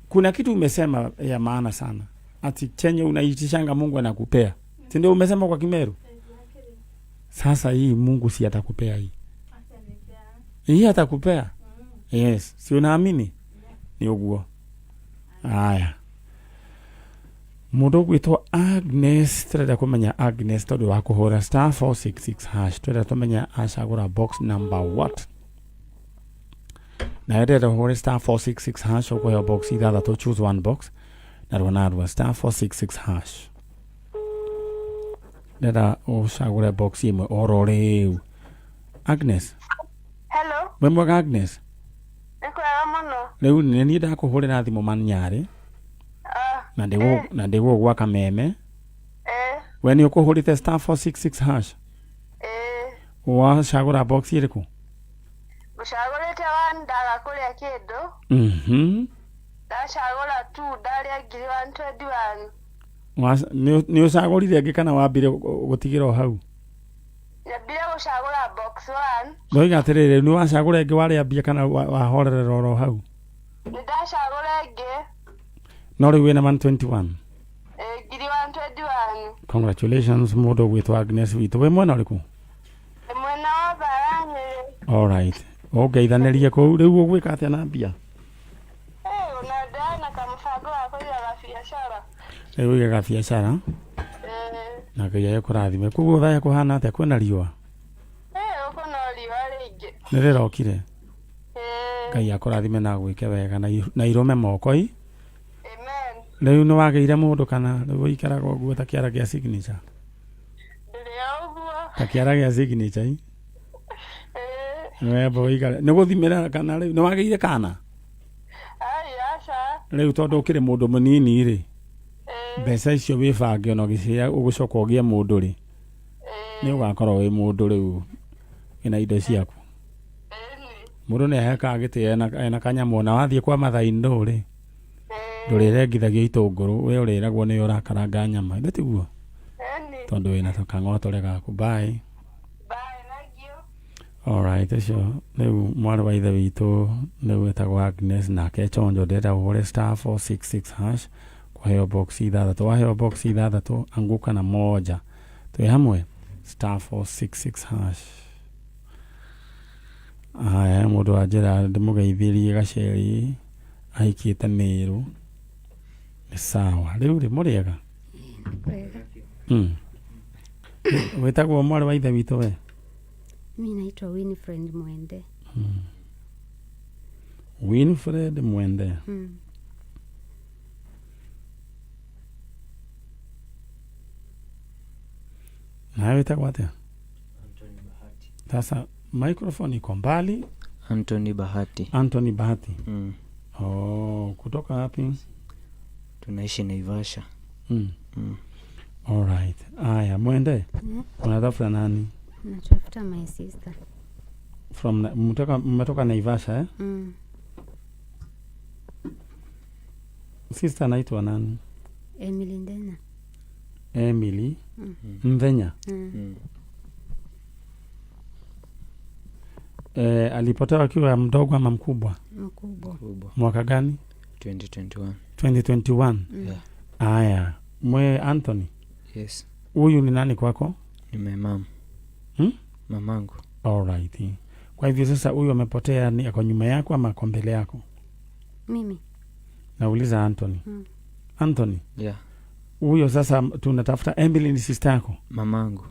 Kuna kitu umesema ya maana sana, ati chenye unaitishanga Mungu anakupea, si ndio? Umesema kwa Kimeru. Sasa hii Mungu si atakupea hii, hii atakupea. Yes, si unaamini? Ni uguo. Haya, mundu gwitwo Agnes, turenda kumenya Agnes tondu wa kuhura star 466 hash, turenda tumenya acagura box number what, na ndĩrenda ũhũre star 466 hash, ũkũheo box ithathatũ, choose one box narua narua, star 466 hash, ndĩrenda ũcagũre box ĩmwe oro rĩu. Agnes. Hello, wĩ mwega Agnes? nĩ kwega mũno. Rĩu nĩ niĩ ndakũhũrĩra thimũ manyarĩ na ndĩgũgwa gwa kameme. We nĩ ũkũhũrĩte star 466 hash, wacagũra box ĩrĩkũ? Ngũcagũrĩte one ndaga kũrĩa kĩndũ. Ndacagũra two ndarĩa ngiri 121. Nĩ ũcagũrire ĩngĩ kana wambire gũtigĩra o hau? Nyambire gũcagũra box one. Ndoiga atĩrĩrĩ, nĩ wacagũra ĩngĩ warĩa mbia kana wahorerera oro hau? Nĩ ndacagũra ĩngĩ. No rĩu wĩna 121. Ngiri 121. Congratulations mũndũ ũgwĩtwo Agnes witũ. Wĩ mwena ũrĩkũ? Ndĩ mwena wa Othaya Nyĩrĩ. Alright, ũngeithanĩrie kũu. Rĩu ũgwĩka atĩa na mbia? Ona ndĩrarĩ na kamũbango wa kũiga gabiacara. Rĩu ũige gabiacara na Ngai agĩkũrathime. Koguo Othaya kũhana atĩa, kwĩna riũa? Gũkũ no riũa rĩingĩ. Nĩ rĩrokire? Ngai akũrathime na agwĩke wega na irũme moko i. Rĩu nĩ wagĩire mũndũ kana rĩu ũikaraga ũguo ta kĩara gĩa signature? Ndĩrĩ o ũguo. Ta kĩara gĩa signature i? Wemba ũikare nĩ gũthimĩra kana rĩu nĩ wagĩire kana? Ai, aca. Rĩu tondũ ũkĩrĩ mũndũ mũnini rĩ, mbeca icio wĩbange ona ũgĩcia ũgũcoka ũgĩe mũndũ rĩ, nĩ ũgakorwo wĩ mũndũ rĩu wĩna indo ciaku. Mũndũ nĩ ahekaga gĩtĩo ena kanyamũ, ona wathiĩ kwa Mathai ndũ rĩ, ndũrĩrengithagio itũngũrũ, we ũrĩragwo nĩwe ũrakaranga nyama, ithe tiguo? Tondũ wĩna kang'otore gaku. Bye. Alright, ũcio rĩu mwarĩ wa ithe witũ rĩu wĩtagwo Agnes, nake chonjo ndĩrenda ũhũre star 466 hash kũheo box ithathatũ, waheo box ithathatũ anguka na moja, twĩ hamwe star 466 hash. Haya, mũndũ wa njĩra ndĩmũgeithĩrie Gaceri ahikĩte Mĩrũ, nĩ sawa. Rĩu rĩ mũrĩega? Wĩtagwo mwarĩ wa ithe witũ we? Mi naitwa Winifred Mwende. Winfred Mwende. Nawe wĩtagwo atĩa? Sasa microphone iko mbali. Anthony Bahati. Anthony Bahati. Oh, kutoka wapi? Tunaishi Naivasha. All right. Aya, Mwende. Unatafuta nani? Natafuta my sister. From mmetoka Naivasha eh? Sister anaitwa nani? Emily Ndenya. Emily Ndenya. Alipotea akiwa mdogo ama mkubwa? Mkubwa. Mwaka gani? 2021. 2021. Yeah. Aya, mwe Anthony. Yes. Huyu ni nani kwako? Ni my mom. Mamangu. All right. Kwa hivyo sasa huyu amepotea ni ako nyuma yako ama ako mbele yako? Mimi. Nauliza Anthony. Anthony. Yeah. Huyo sasa tunatafuta Emily ni sister yako? Mamangu.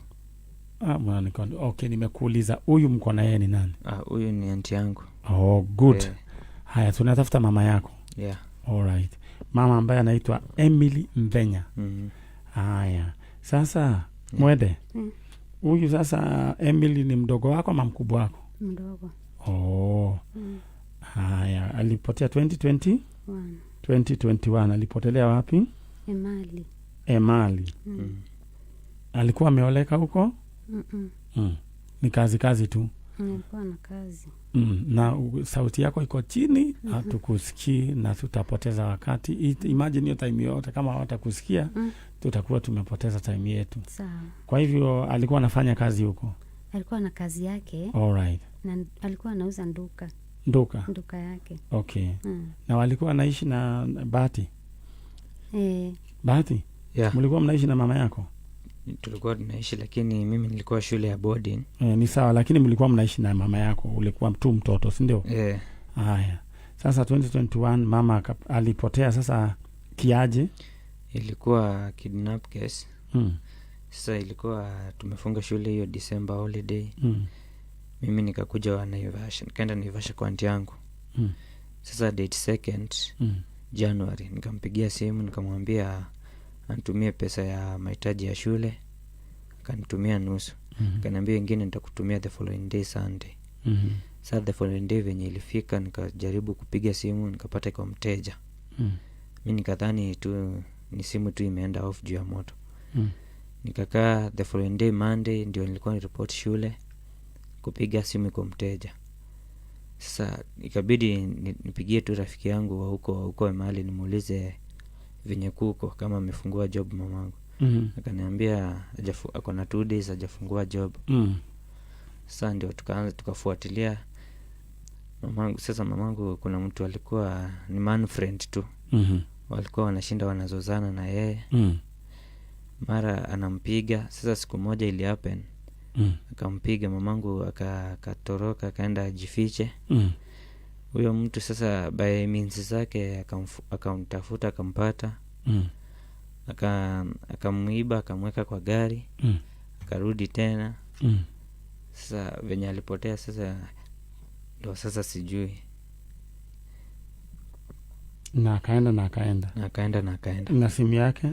Ah, bwana okay, nimekuuliza huyu mko na yeye ni nani? Ah, huyu ni anti yangu. Oh, good. Yeah. Haya, tunatafuta mama yako. Yeah. All right. Mama ambaye anaitwa Emily Mvenya. Mhm. Haya. Sasa Mwende. Huyu sasa Emily ni mdogo wako ama mkubwa wako? Mdogo. Oh. Haya, alipotea 2020? One. 2021 alipotelea wapi? Emali. Emali. Alikuwa ameoleka huko? Mm-mm. Ni kazi kazi tu. Nilikuwa na kazi. Na sauti yako iko chini, hatukusikii na tutapoteza wakati. Imagine hiyo time yote kama hawatakusikia, tutakuwa tumepoteza time yetu. Sawa. Kwa hivyo alikuwa anafanya kazi huko. Alikuwa na kazi yake. All right. Na alikuwa anauza nduka. Nduka. Nduka yake. Okay. Na walikuwa wanaishi na Bahati. Bahati? Yeah. Mlikuwa mnaishi na mama yako? Tulikuwa tunaishi, lakini mimi nilikuwa shule ya boarding. Ni sawa, lakini mlikuwa mnaishi na mama yako, ulikuwa tu mtoto, si ndio? Haya. Sasa 2021 mama alipotea sasa kiaje? Ilikuwa kidnap case. Sasa ilikuwa tumefunga shule hiyo December holiday. Mimi nikakuja wa Naivasha, nikaenda Naivasha kwa aunti yangu. Sasa date 2nd January nikampigia simu nikamwambia anitumie pesa ya mahitaji ya shule, akanitumia nusu. Akaniambia ingine nitakutumia the following day Sunday. Sasa the following day venye ilifika nikajaribu kupiga simu nikapata kwa mteja. Mi nikadhani tu ni simu tu imeenda off juu ya moto. Nikakaa the following day Monday ndio nilikuwa niripoti shule, kupiga simu kwa mteja. Sasa ikabidi nipigie tu rafiki yangu wa huko mahali nimuulize venye kuko kama amefungua job mamangu. Akaniambia ako na 2 days hajafungua job. Sasa ndio tukaanza tukafuatilia mamangu. Sasa mamangu kuna mtu alikuwa ni man friend tu. Walikuwa wanashinda wanazozana na yeye. Mara anampiga. Sasa siku moja ili happen. Akampiga mamangu, akatoroka akaenda ajifiche. Huyo mtu sasa by means zake akamtafuta akampata. Akamuiba akamweka kwa gari. Akarudi tena. Sasa venye alipotea sasa ndo sasa sijui. Na akaenda na akaenda. Na akaenda na akaenda. Na simu yake?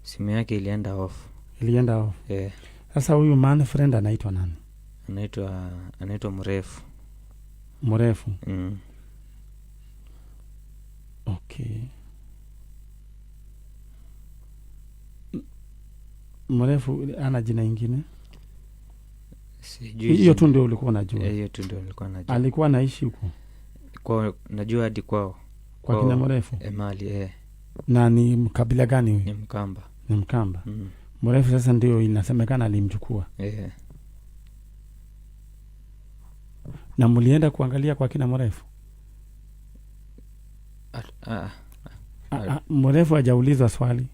Simu yake ilienda off. Ilienda off. Yeah. Sasa huyu man friend anaitwa nani? Anaitwa Mrefu. Mrefu? Okay. Mrefu ana jina ingine? Sijui. Hiyo tu ndio ulikuwa unajua? Hiyo tu ndio nilikuwa najua. Alikuwa anaishi huko? Kwa najua hadi kwao. Kwa kina Mrefu? Mali, Na ni mkabila gani huyu? Ni Mkamba. Ni Mkamba. Mrefu sasa ndio inasemekana alimchukua. Na mlienda kuangalia kwa kina Mrefu? Mrefu hajaulizwa swali.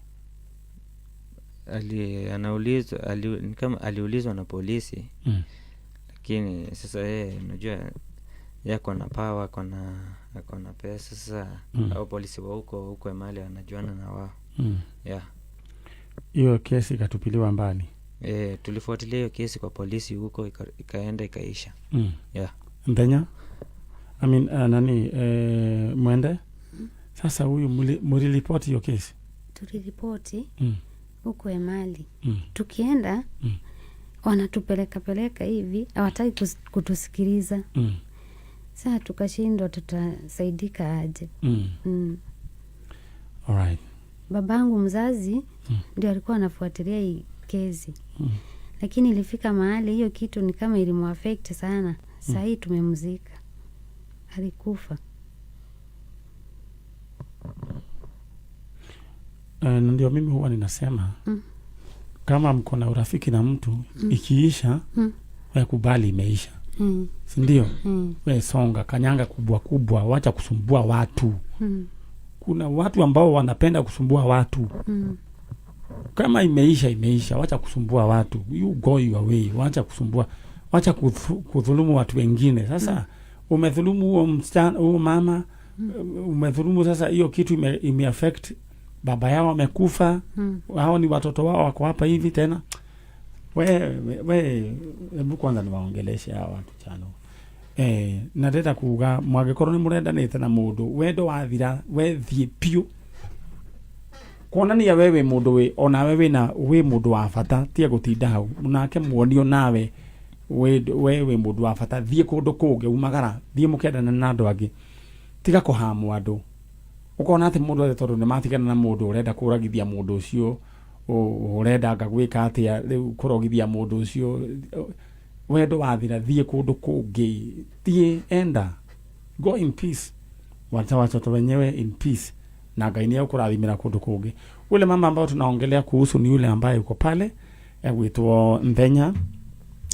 Ni kama aliulizwa na polisi. Lakini sasa yeye unajua yeye ako na power, ako na pesa sasa. Au polisi wa huko Emali wanajuana na wao. Yeah. Hiyo kesi ikatupiliwa mbali. Tulifuatilia hiyo kesi kwa polisi huko, ikaenda ikaisha. Yeah. Ndenya? I mean, nani, Mwende? Sasa huyu mliripoti hiyo kesi? Tuliripoti huko Emali. Tukienda wanatupeleka peleka hivi, hawataki kutusikiliza. Sasa tukashindwa tutasaidika aje. All right. Babangu mzazi ndio alikuwa anafuatilia hii kesi. Lakini ilifika mahali hiyo kitu ni kama ilimuaffect sana. Sasa hii tumemzika. Alikufa. Ndio mimi huwa ninasema kama mko na urafiki na mtu ikiisha, wewe kubali imeisha. Si ndio? Wewe songa, kanyanga kubwa kubwa, wacha kusumbua watu. Kuna watu ambao wanapenda kusumbua watu. Kama imeisha imeisha, wacha kusumbua watu. You go your way, wacha kusumbua, wacha kudhulumu watu wengine. Sasa umedhulumu huo msichana, huo mama, umedhulumu. Sasa hiyo kitu imeaffect Baba yao amekufa. Hao ni watoto wao wako hapa hivi tena. We hebu kwanza niwaongeleshe hawa watu chano. Na ndĩrenda kuga mwangĩkorwo nĩ mũrendanĩte na mũndũ, wendo wathira, we thiĩ piũ. Kuonania we wĩ mũndũ wĩ onawe wĩna wĩ mũndũ wa bata, tiga gũtinda hau. Nake muonio nawe we wĩ mũndũ wa bata, thiĩ kũndũ kũngĩ, umagara, thiĩ mũkendane na andũ angĩ. Tiga kũhamwo andũ. Ũkona atĩ mũndũ atĩ tondũ nĩmatigana na mũndũ ũrenda kũragithia mũndũ ũcio, ũrenda anga gwĩka atĩa rĩu kũrogithia mũndũ ũcio. Wendo wathira, thiĩ kũndũ kũngĩ, thiĩ enda, go in peace, wacha watoto wenyewe in peace, na Ngai nĩ egũkũrathimĩra kũndũ kũngĩ. Ule mama ambao tunaongelea kuhusu ni yule ambaye yuko pale egwĩtwo Nthenya,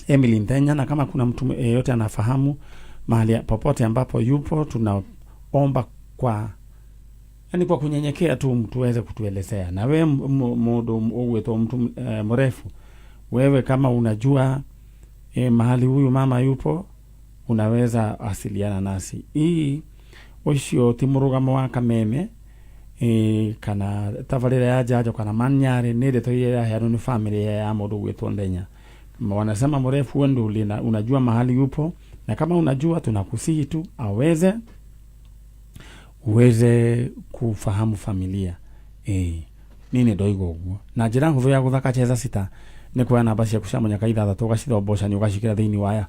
Emily Nthenya, na kama kuna mtu yeyote anafahamu mahali popote ambapo yupo, tunaomba kwa yani kwa kunyenyekea tu mtu aweze kutuelezea. Na we mũndũ ũgwĩtwo mtu mrefu, wewe kama unajua mahali huyu mama yupo, unaweza asiliana nasi. Ii ucio ti mũrũgamo wa Kameme kana tabarĩra ya Njanjo kana Manyarĩ, nĩ ndeto iria iraheanwo nĩ family ya mũndũ ũgwĩtwo Nthenya. Wanasema mrefu wewe ndio unajua mahali yupo, na kama unajua tunakusihi tu aweze uweze kufahamu familia. Nini ndoiga ũguo. Na njĩra hũthũ ya gũthaka cheza sita nĩ kuoya namba ciaku cia mũnyaka ithathatũ ũgacithomboca ũgacikĩra thĩinĩ wa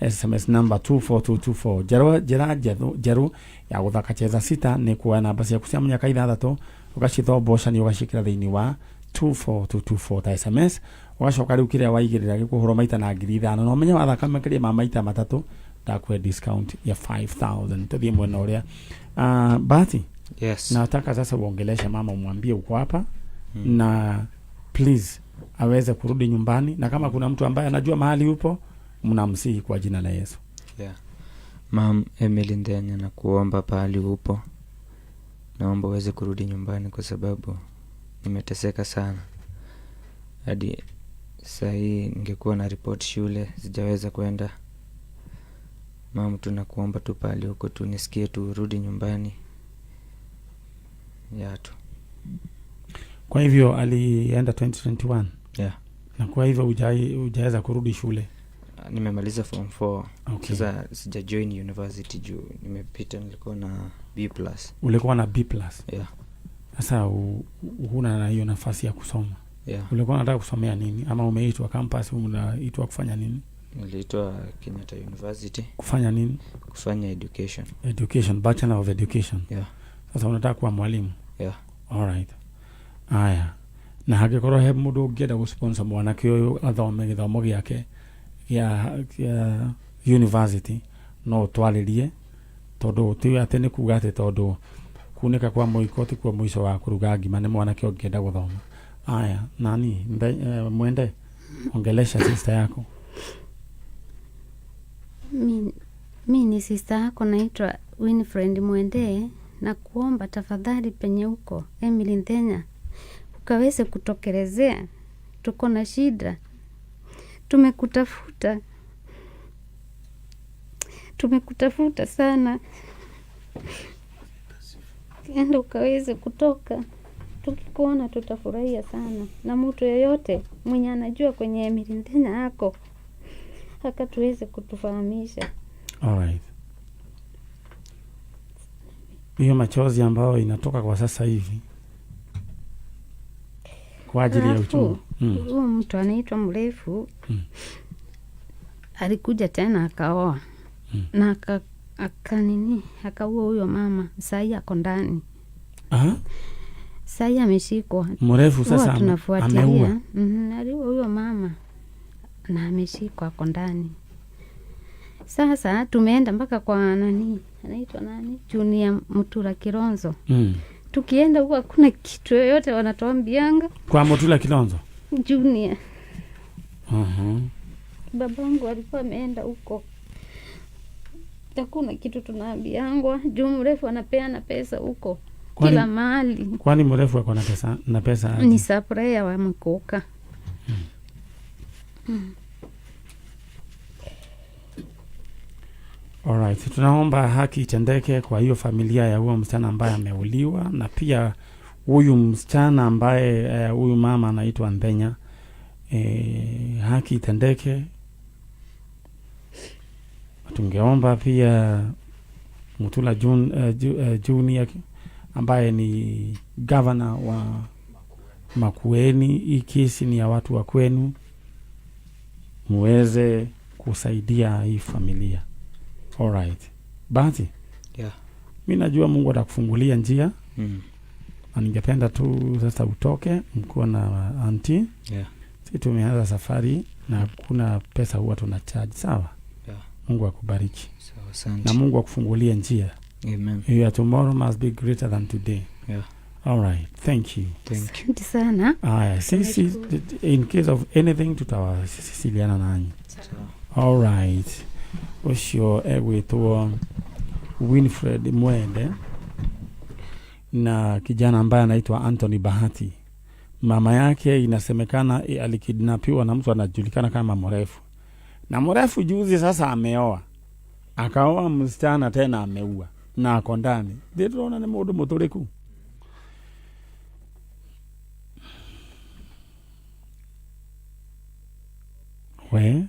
SMS number 24224. Njĩra njerũ ya gũthaka cheza sita nĩ kuoya namba ciaku cia mũnyaka ithathatũ ũgacithomboca ũgacikĩra thĩinĩ wa 24224 ta SMS, ũgacoka rĩu kĩrĩa waigĩrĩra gĩkũhũrwo maita na 5,000, na ũmenye wathaka makĩria ma maita matatũ ndakũhe discount ya 5,000. Tũthiĩ mwena ũrĩa. Bahati. Yes. Nataka sasa uongeleshe mama, umwambie uko hapa na please aweze kurudi nyumbani, na kama kuna mtu ambaye anajua mahali yupo, mnamsihi kwa jina la Yesu. Yeah. Mam Emily Nthenya, nakuomba pahali upo, naomba uweze kurudi nyumbani kwa sababu nimeteseka sana. Hadi saa hii ningekuwa na report shule, sijaweza kwenda. Mam, tunakuomba tu pahali huko tu nisikie tu urudi nyumbani. Ya tu. Kwa hivyo alienda 2021. Yeah. Na kwa hivyo hujaweza kurudi shule. Nimemaliza form 4. Okay. Sasa sija join university juu nimepita, nilikuwa na B+. Ulikuwa na B+? Yeah. Sasa huna na hiyo nafasi ya kusoma. Yeah. Ulikuwa unataka kusomea nini? Ama umeitwa campus, unaitwa kufanya nini? Niliitwa Kenyatta University. Kufanya nini? Kufanya education. Education, Bachelor of Education. Yeah. Sasa unataka kuwa mwalimu? Yeah. All right. Aya. Na hangĩkorwo he mũndũ ũngĩenda gũsponsor mwanake ũyũ athome gĩthomo gĩake gĩa university, no ũtwarĩrie, tondũ ti atĩ nĩ kuga atĩ tondũ kunĩka kwa mũiko ti kuo mũico wa kũruga ngima, nĩ mwanake ũngĩenda gũthoma. Aya, nani mwende ongelesha sister yako. Mi ni sister yako, naitwa Winfred Mwende, na kuomba tafadhali penye uko Emily Nthenya ukaweze kutokelezea, tuko na shida, tumekutafuta sana, enda ukaweze kutoka, tukikuona tutafurahia sana. Na mtu yeyote mwenye anajua kwenye Emily Nthenya yako akatuweze kutufahamisha. All right. Hiyo machozi ambayo inatoka kwa sasa hivi kwa ajili ya uchungu. Huyu mtu anaitwa Mrefu. Alikuja tena akaoa. Na akaua huyo mama. Sasa ako ndani. Sasa ameshikwa. Mrefu sasa ameua. Aliua huyo mama na ameshikwa, ako ndani. Sasa tumeenda mpaka kwa nani? Anaitwa nani? Junior Mutura Kilonzo. Tukienda huko hakuna kitu yoyote wanatuambianga. Kwa Mutura Kilonzo? Junior. Babangu alikuwa ameenda huko. Hakuna kitu tunaambiangwa. Juu Mrefu anapeana pesa huko. Kila mahali. Kwani Mrefu ako na pesa? Na pesa ni supplier wa mkoka. Alright, tunaomba haki itendeke kwa hiyo familia ya huyo msichana ambaye ameuliwa, na pia Huyu msichana ambaye huyu mama anaitwa Nthenya, haki itendeke. Tungeomba pia Mutula Junior ambaye ni governor wa Makueni, hii kesi ni ya watu wa kwenu, muweze kusaidia hii familia. Alright. Bahati. Yeah. Mi najua Mungu atakufungulia njia. Na ningependa tu sasa utoke mkiwa na auntie. Yeah. Si tumeanza safari na kuna pesa huwa tuna charge, sawa? Yeah. Mungu akubariki. Sawa, asante. Na Mungu akufungulie njia. Amen. Your tomorrow must be greater than today. Yeah. All right. Thank you. Thank you. Asante sana. Aya, sisi in case of anything tutawasiliana nanyi. All right. Ucio egwitwo Winfred Mwende na kijana ambaye anaitwa Anthony Bahati. Mama yake inasemekana alikidnapiwa na mtu anajulikana kama Mrefu. Na Mrefu juzi sasa ameoa. Akaoa msichana tena ameua na ako ndani. Ndĩrona nĩ mũndũ mũtũrĩku. We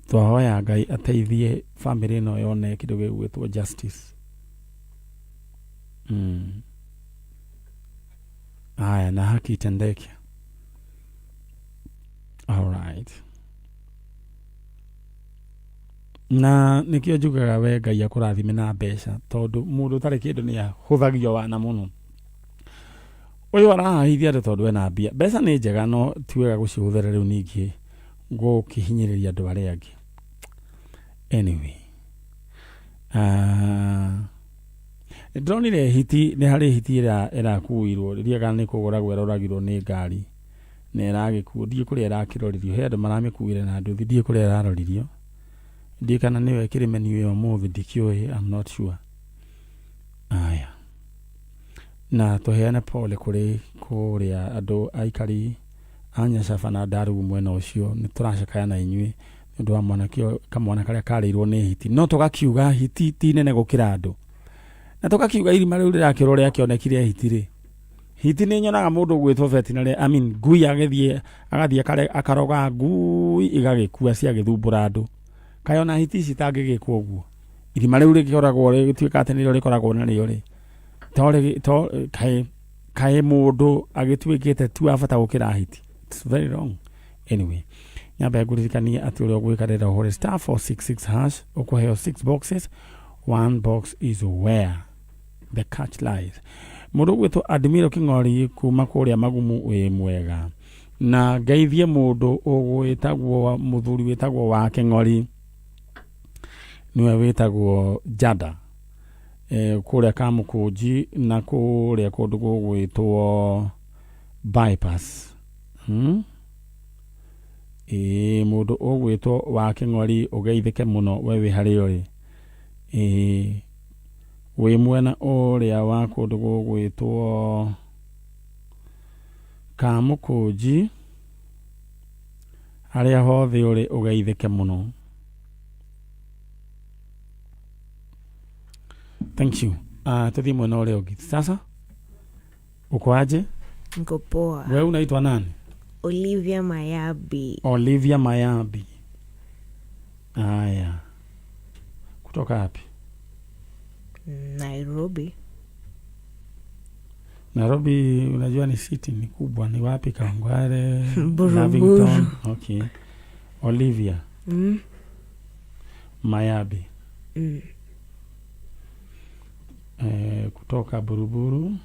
twahoya Ngai ateithie family ĩno yone kĩndũ gĩgwĩtwo justice. Aya, na haki itendeke. All right. Na nikio njugaga we Ngai akũrathime na mbeca, tondũ mũndũ ũtarĩ kĩndũ nĩ ahũthagio wana mũno. Ũyũ arahithia andũ tondũ ena mbia. Mbeca nĩ njega no ti wega gũcihũthĩra rĩu ningĩ gũkĩhinyĩrĩria andũ arĩa angĩ. Anyway, ndĩronire hiti, nĩ harĩ hiti ĩrakuirwo rĩrĩa kana nĩ kũgũragwo ĩroragirwo nĩ ngari na ĩragĩkuo, ndiũĩ kũrĩa ĩrakĩroririo. He andũ maramĩkuire na nduthi, ndiũĩ kũrĩa ĩraroririo, ndiũĩ kana nĩyo ĩkĩrĩ menu ya ũmũthĩ, ndikĩũĩ, I'm not sure. Aya, na tũheane pole kũrĩ kũrĩa andũ aikari a Nyacaba na Ndarugu mwena ũcio, nĩ tũracakaya na inyuĩ nĩ ũndũ wa mwanake kamwana karĩa karĩirwo nĩ hiti. No tũgakiuga hiti ti nene gũkĩra andũ, na tũgakiuga irima rĩu rĩrakĩrwo rĩakĩonekire hiti rĩ, hiti nĩ nyonaga mũndũ ũgwĩtwo veterinary, I mean ngui agĩthiĩ agathiĩ akaroga ngui igagĩkua ciagĩthumbũra andũ. Kaĩ ona hiti ici itangĩgĩkwo ũguo, irima rĩu rĩkoragwo rĩgĩtuĩka atĩ nĩrĩo rĩkoragwo narĩo rĩ, to kaĩ mũndũ agĩtuĩkĩte ti wa bata gũkĩra hiti. It's very wrong. Anyway, nyambe ngũririkanie atĩ ũrĩa ũgwĩka rĩrĩa ũhũre *466# ũkũheo 6 boxes. One box is where the catch lies. Mũndũ ũgwĩtwo Admiro Kĩng'ori kuma kũrĩa Magumu wĩ mwega, na ngeithie mũndũ ũgwĩtagwo mũthuri wĩtagwo wa Kĩng'ori, nĩwe wĩtagwo Jada, kũrĩa Kamũkũnji na kũrĩa kũndũ gũgwĩtwo bypass. Mũndũ ũgwĩtwo wa Kĩng'ori ũgeithĩke mũno we wĩ harĩa ũrĩ. Wĩ mwena ũrĩa wa kũndũ gũgwĩtwo Kamũkũnji, harĩa hothe ũrĩ ũgeithĩke mũno. Thank you. Tuthiĩ mwena ũrĩa ũngĩ. Sasa uko aje? Niko poa. Wewe unaitwa nani? Olivia Mayabi. Olivia Mayabi. Aya. Kutoka wapi? Nairobi. Nairobi unajua ni city ni kubwa, ni wapi? Kawangware, Lavington. Okay. Olivia. Mayabi. Kutoka Buruburu.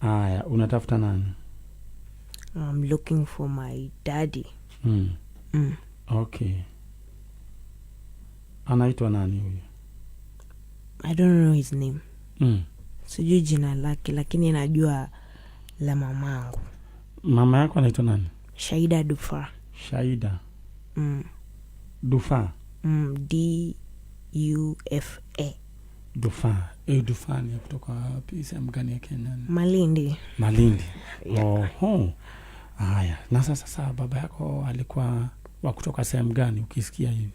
Aya, unatafuta nani? I'm looking for my daddy. Okay. Anaitwa nani huyu? I don't know his name. Sijui jina lake, lakini najua la mamangu. Mama yako anaitwa nani? Shaida Dufa. Shaida. Dufa. D-U-F-A. Dufa. Dufa ni kutoka wapi? Sehemu gani ya Kenya? Malindi. Malindi. Yeah. Oho. Haya. Na sasa baba yako alikuwa wa kutoka sehemu gani ukisikia hivi?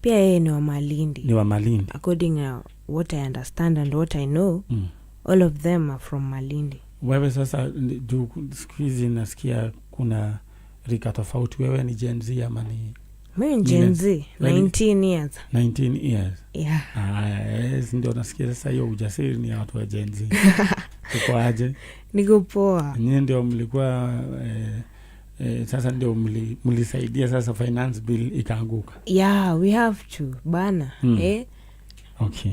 Pia yeye ni wa Malindi. Ni wa Malindi. According what I understand and what I know, all of them are from Malindi. Wewe sasa juu siku hizi nasikia kuna rika tofauti, wewe ni Gen Z ama ni Mimi ni Gen Z, Wewe ni- 19 years. 19 years. Yeah. Aya, yes, ndio nasikia sasa hiyo ujasiri ni ya watu wa Gen Z. Uko aje? Niko poa. Nyinyi ndio mlikuwa sasa ndio mlisaidia sasa finance bill ikaanguka. Yeah, we have to bana. Eh? Okay.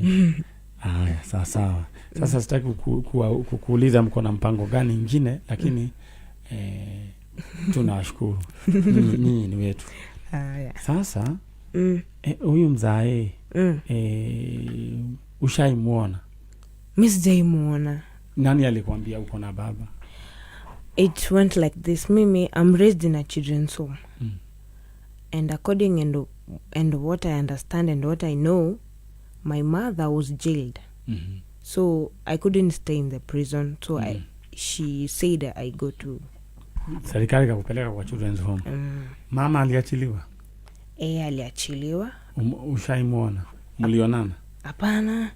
Aya, sawa sawa. Sasa sitaki kukuuliza mko na mpango gani ingine, lakini tunawashukuru. Nyinyi ni wetu. Aya. Sasa huyu mzae ushaimuona? Mi sijaimuona. Nani alikwambia uko na baba? It went like this. Mimi, I'm raised in a children's home. And according and what I understand and what I know, my mother was jailed. So I couldn't stay in the prison. So she said I go to... Serikali ikakupeleka kwa children's home. Mama aliachiliwa? Aliachiliwa. Ushaimuona? Mlionana? Hapana.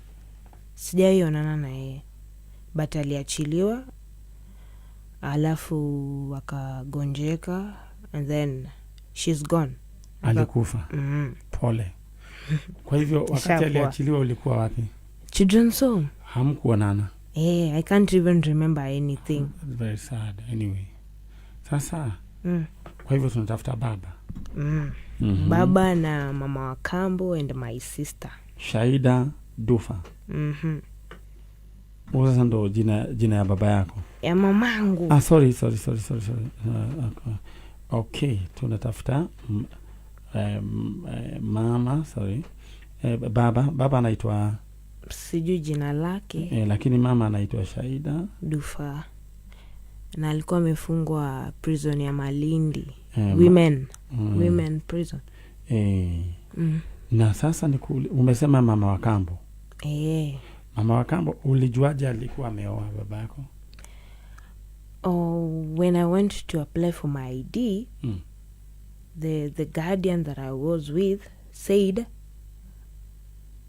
Sijaionana na yeye. But aliachiliwa. Alafu akagonjeka and then she's gone. Alikufa. Pole. Kwa hivyo wakati Ishakuwa. aliachiliwa ulikuwa wapi? Children's home. Hamkuonana? I can't even remember anything. That's very sad. Anyway. Sasa kwa hivyo tunatafuta baba. Baba na mama wa kambo and my sister. Shaida Dufa. Huyo sasa ndo jina ya baba yako? Ya mamangu. Sorry. Okay, tunatafuta mama, sorry. Baba, baba anaitwa sijui jina lake. Lakini mama anaitwa Shaida Dufa. Na alikuwa amefungwa prison ya Malindi. Women prison. Na sasa umesema mama wa kambo. Mama wa kambo ulijuaje alikuwa ameoa babako? Oh, when I went to apply for my ID, the guardian that I was with said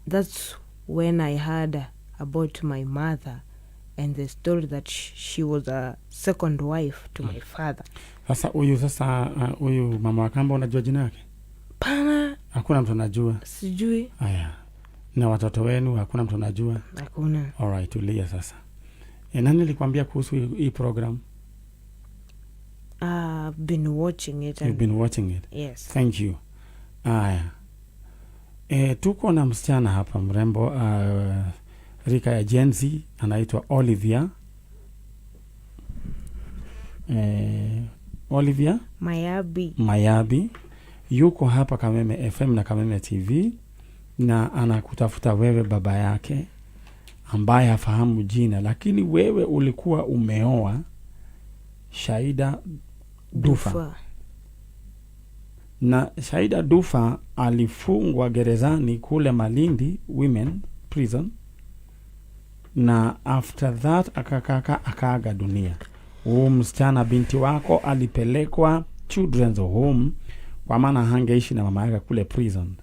that's when I heard about my mother and the story that she was a second wife to my father. Sasa huyu mama wa kambo unajua jina yake? Pana. Hakuna mtu anajua. Sijui. Aya. Na watoto wenu hakuna mtu anajua? Hakuna. All right, tulia sasa. Nani alikwambia kuhusu hii program? I've been watching it. You've been watching it? Yes. Thank you. Aya. Tuko na msichana hapa mrembo, rika ya Gen Z, anaitwa Olivia. Olivia Mayabi. Mayabi yuko hapa Kameme FM na Kameme TV na anakutafuta wewe baba yake ambaye hafahamu jina, lakini wewe ulikuwa umeoa Shaida Dufa. Na Shaida Dufa alifungwa gerezani kule Malindi Women Prison, na after that akakaka akaaga dunia. Huyu msichana binti wako alipelekwa children's home kwa maana hangeishi na mama yake kule prison.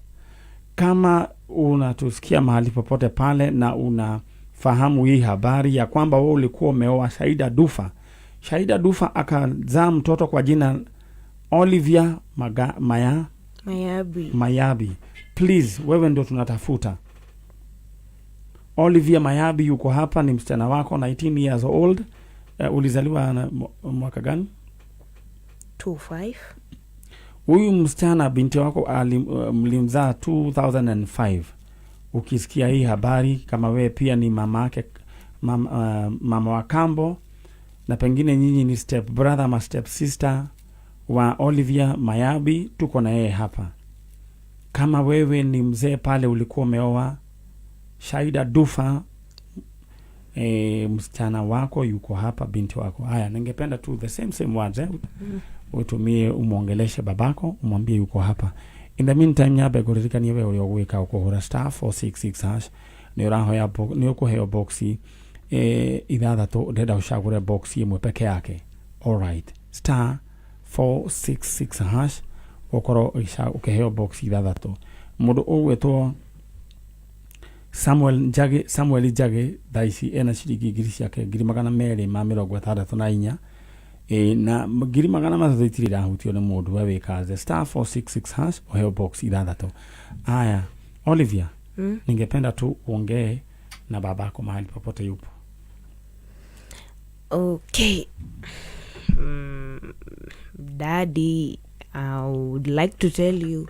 Kama unatusikia mahali popote pale na unafahamu hii habari ya kwamba wewe ulikuwa umeoa Shaida Dufa, Shaida Dufa akazaa mtoto kwa jina Olivia Mayabi. Mayabi. Please, wewe ndio tunatafuta. Olivia Mayabi yuko hapa, ni msichana wako, 19 years old. Ulizaliwa na mwaka gani? 25. Huyu msichana binti wako mlimzaa 2005. Ukisikia hii habari, kama wewe pia ni mama yake, mama wa kambo, na pengine nyinyi ni step brother ama step sister wa Olivia Mayabi, tuko na yeye hapa. Kama wewe ni mzee pale ulikuwa umeoa Shaida Dufa, msichana wako yuko hapa, binti wako. Haya, ningependa tu the same words, utumie umuongeleshe babako, umwambie yuko hapa. In the meantime, nyabe kuririkanie we uria ugwika ukuhura star 466 hash ni urahoya ni ukuheo boxi ithathatu, ndenda ucagure boxi imwe peke yake. All right, star 466 hash ukorwo ukiheo boxi ithathatu. Mũndũ ũgwĩtwo Samuel Njagi, Samuel Njagi thaa ici ena ciringi ngiri ciake 264,000. Ĩ, na 300,000 itirĩ irahutio nĩ mũndũ. We wĩkaze star 466 hash ũheo box ithathatũ. Aya, Olivia, ningependa tu uongee na babako mahali popote yupo. Okay. Daddy, I would like to tell you,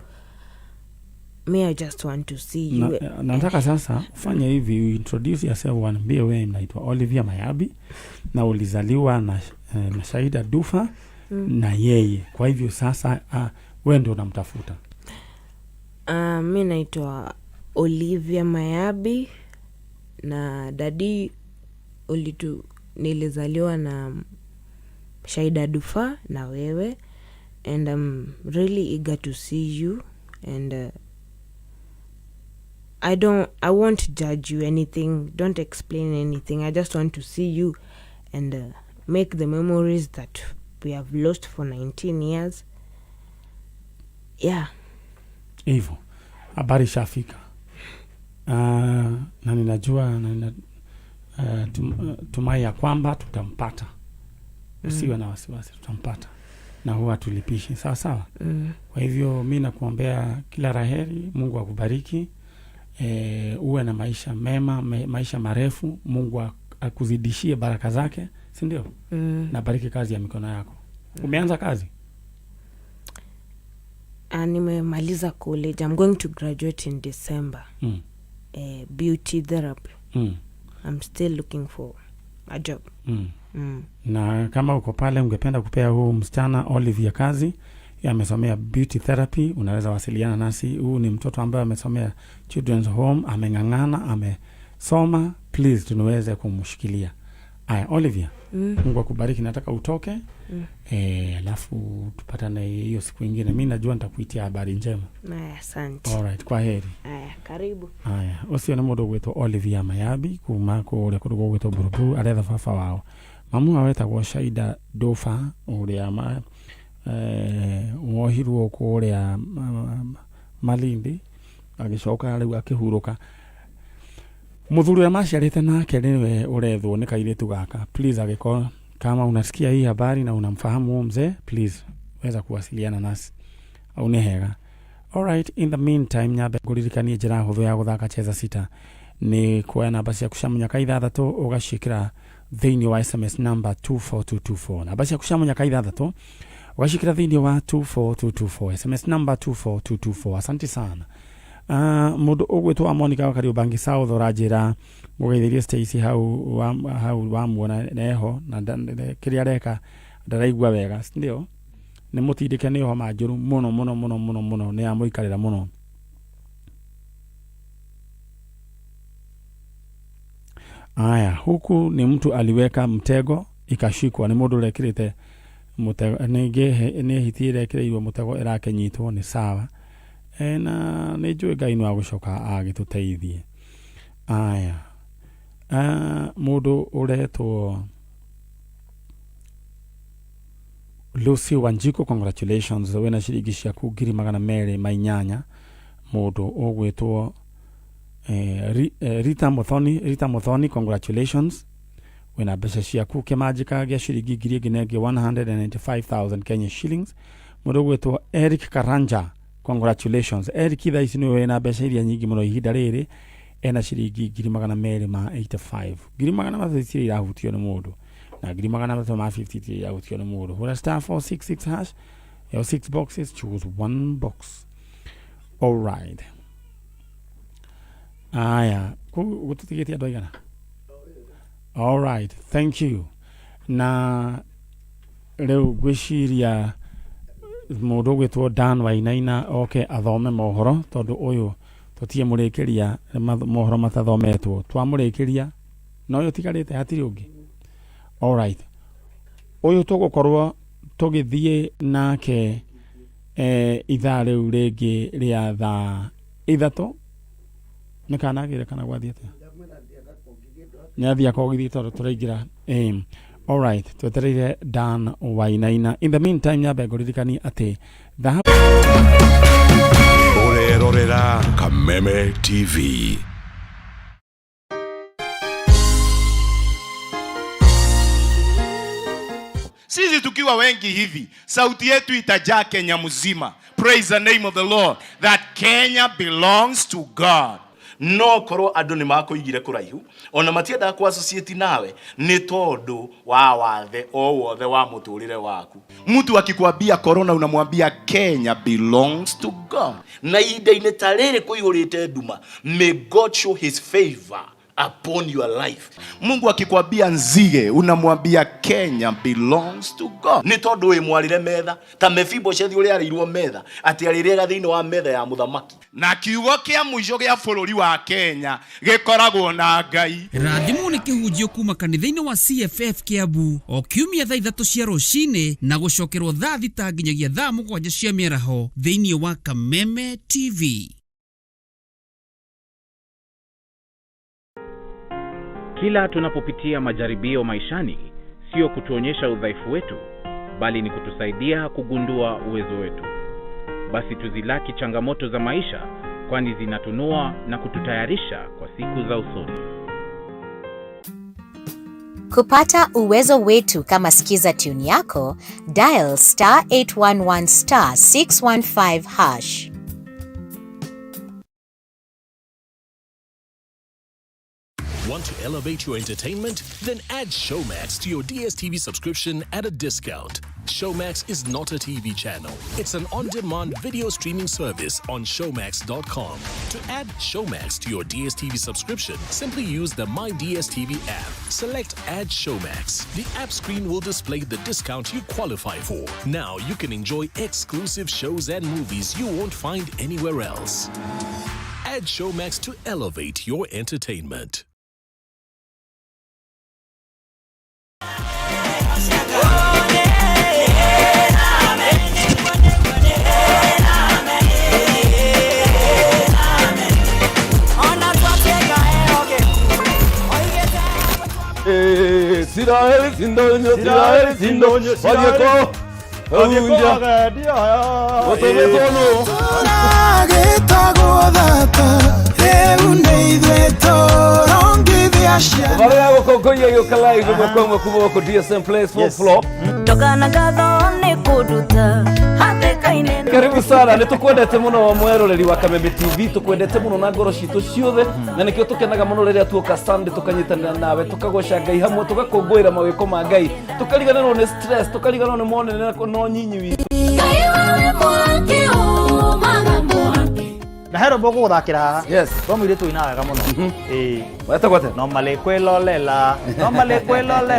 me, I just want to see you. Nataka sasa ufanye hivi, introduce yourself, uambie wewe naitwa Olivia Mayabi na ulizaliwa na Shaida Dufa na yeye. Kwa hivyo sasa wewe ndio unamtafuta. Mi naitwa Olivia Mayabi na daddy nilizaliwa na Shaida Dufa na wewe, and I'm really eager to see you, and I won't judge you anything, don't explain anything. I just want to see you and make the memories that we have lost for 19 years. Yeah. Hivyo habari ishafika. Na ninajua na nina, tumai ya kwamba tutampata. Usiwe na wasiwasi, tutampata na huwa tulipishi sawa sawa. Kwa hivyo mi nakuombea kila laheri, Mungu akubariki, uwe na maisha mema, maisha marefu, Mungu akuzidishie baraka zake, si ndio? Na bariki kazi ya mikono yako. Umeanza kazi? Nimemaliza college. I'm going to graduate in December. Beauty therapy. I'm still looking for a job. Na kama uko pale ungependa kupea huu msichana Olivia kazi, yeye amesomea beauty therapy, unaweza wasiliana nasi. Huu ni mtoto ambaye amesomea Children's Home, ameng'ang'ana, amesoma, please tunaweze kumshikilia. Aya, Olivia, Mungu akubariki, nataka utoke. Alafu tupatane hiyo siku ingine. Mimi najua nitakuitia habari njema. Aya, asante. Alright, kwa heri. Aya, karibu. Aya, ucio nĩ mũndũ ũgwĩtwo Olivia Mayabi kuma kũrĩa kũndũ gũgwĩtwo Buruburu, aretha baba wao. Mamu wao etagwo Shaida Dofa, ũrĩa wohirwo kũrĩa Malindi, agĩcoka rĩu akĩhurũka. Mũthuri ũrĩa maciarĩte nake nĩwe ũrethwo nĩ kairĩtu gaka. Please, agĩkorwo kama unasikia hii habari na unamfahamu huyu mzee, please weza kuwasiliana nasi au nĩ hega. Alright, in the meantime nyambe ngũririkanie njĩra hũthũ ya gũthaka Cheza Sita nĩ kuoya namba ciaku cia mũnyaka ithathatũ ũgaciĩkĩra thĩinĩ wa SMS number 24224. Namba ciaku cia mũnyaka ithathatũ ũgaciĩkĩra thĩinĩ wa 24224, SMS number 24224. Asante sana. Mũndũ ũgwĩtwo wa Monica wa Kariobangi South ũranjĩra ngũgeithĩrie Stacy hau hau wamuona neho na kĩrĩa areka ndaraigua wega, si ndio? Nĩ mũtindĩke nĩ homa njũru mũno mũno mũno mũno mũno, nĩ yamũikarĩra mũno. Aya, huku ni mtu aliweka mtego ikashikwa, nĩ mũndũ ũrekĩrĩte mũtego, nĩ hiti ĩrekĩrĩirwo mũtego ĩrakenyitwo, nĩ sawa. Na nĩ njũĩ Ngai no agũcoka agĩtũteithie. Aya, mũndũ ũretwo Lucy Wanjiku, congratulations, wĩna ciringi ciaku 208,000. Mũndũ ũgwĩtwo Rita Muthoni, Rita Muthoni, congratulations, wĩna mbeca ciaku kĩmanjĩka gĩa ciringi 1,095,000 Kenya shillings. Mũndũ ũgwĩtwo Eric Karanja, congratulations. Eric thaa ici nĩwe wĩna mbeca iria nyingĩ mũno ihinda rĩrĩ, ena ciringi 285,000. 300,000 itirĩ irahutio nĩ mũndũ, na 350,000 itirĩ irahutio nĩ mũndũ. Hũra star 466 hash, your 6 boxes, choose one box. All right. Aya, gũtũtigĩtie andũ aigana? All right, thank you. Na rĩu ngwĩciria mũndũ ũgwĩtwo Dan Wainaina oke athome mohoro, tondũ ũyũ tũtige mũrĩkĩria mohoro matathometwo. Twamũrĩkĩria na ũyũ ũtigarĩte hatirĩ ũngĩ. All right. Ũyũ tũgũkorwo tũgĩthiĩ nake ithaa rĩu rĩngĩ rĩa thaa 3. Nĩ kana agĩre kana gwathiĩ atĩa? Nĩ athiĩ akogithie tondũ tũraingĩra. All right, twetereire Dan Wainaina. In the meantime nyambe ngũririkanie atĩ Ũretha Ũrerorera Kameme TV. Sisi tukiwa wengi hivi, sauti yetu itajaa Kenya mzima. Praise the name of the Lord that Kenya belongs to God. No korwo andu ni makuigire kuraihu ona matiendaga ku associate nawe ni tondu wa wathe o wothe wa muturire waku. Mtu akikwambia corona unamwambia Kenya belongs to God. Na ihinda-inĩ ta rĩrĩ kũihũrĩte nduma, may God show his favor upon your life. Mungu akikwambia nzige unamwambia Kenya belongs to God. Ni tondu wi mwarire metha ta Mefiboshethi uria arĩirwo metha ati arĩrĩaga thĩinĩ wa metha ya mũthamaki. Na kiugo kĩa mũico gĩa bũrũri wa Kenya gĩkoragwo na Ngai. Rathimwo nĩ kĩhunjio kuma kanitha-inĩ wa CFF Kiambu o kiumia thaa 3 cia rũcinĩ na gũcokerwo thaa 6 nginyagia thaa 7 cia mĩaraho thĩinĩ wa Kameme TV. Kila tunapopitia majaribio maishani, sio kutuonyesha udhaifu wetu, bali ni kutusaidia kugundua uwezo wetu. Basi tuzilaki changamoto za maisha, kwani zinatunua na kututayarisha kwa siku za usoni. Kupata uwezo wetu kama Skiza tune yako, dial star 811 star 615 hash. Want to elevate your entertainment? Then add Showmax to your DSTV subscription at a discount. Showmax is not a TV channel. It's an on-demand video streaming service on showmax.com. To add Showmax to your DSTV subscription, simply use the My DSTV app. Select Add Showmax. The app screen will display the discount you qualify for. Now you can enjoy exclusive shows and movies you won't find anywhere else. Add Showmax to elevate your entertainment. Siraeli sindonyo, Siraeli sindonyo, Wadieko, Unja, Otobekono. Varia gũkũngũiya gĩũka live ĩmwe kwa ĩmwe kuma gũkũ DSM Place fourth floor. Karibu sana, nĩ tũkwendete mũno mweroreri wa Kameme TV, tũkwendete mũno na ngoro citũ ciothe, na nĩkĩo tũkenaga mũno rĩrĩa tuoka Sunday tũkanyitanĩra nawe, tũkagoca Ngai hamwe, tũgakũngũĩra mawĩko ma Ngai, tũkariganĩrwo nĩ stress, tũkariganĩrwo nĩ monene na ũnyinyi witũ. Na hero boko guthakira haha. Yes. Ko mũirĩtu ũinaga wega mũno. Ĩĩ. Wetagwo atĩa? No male kwelolela. No male kwelolela.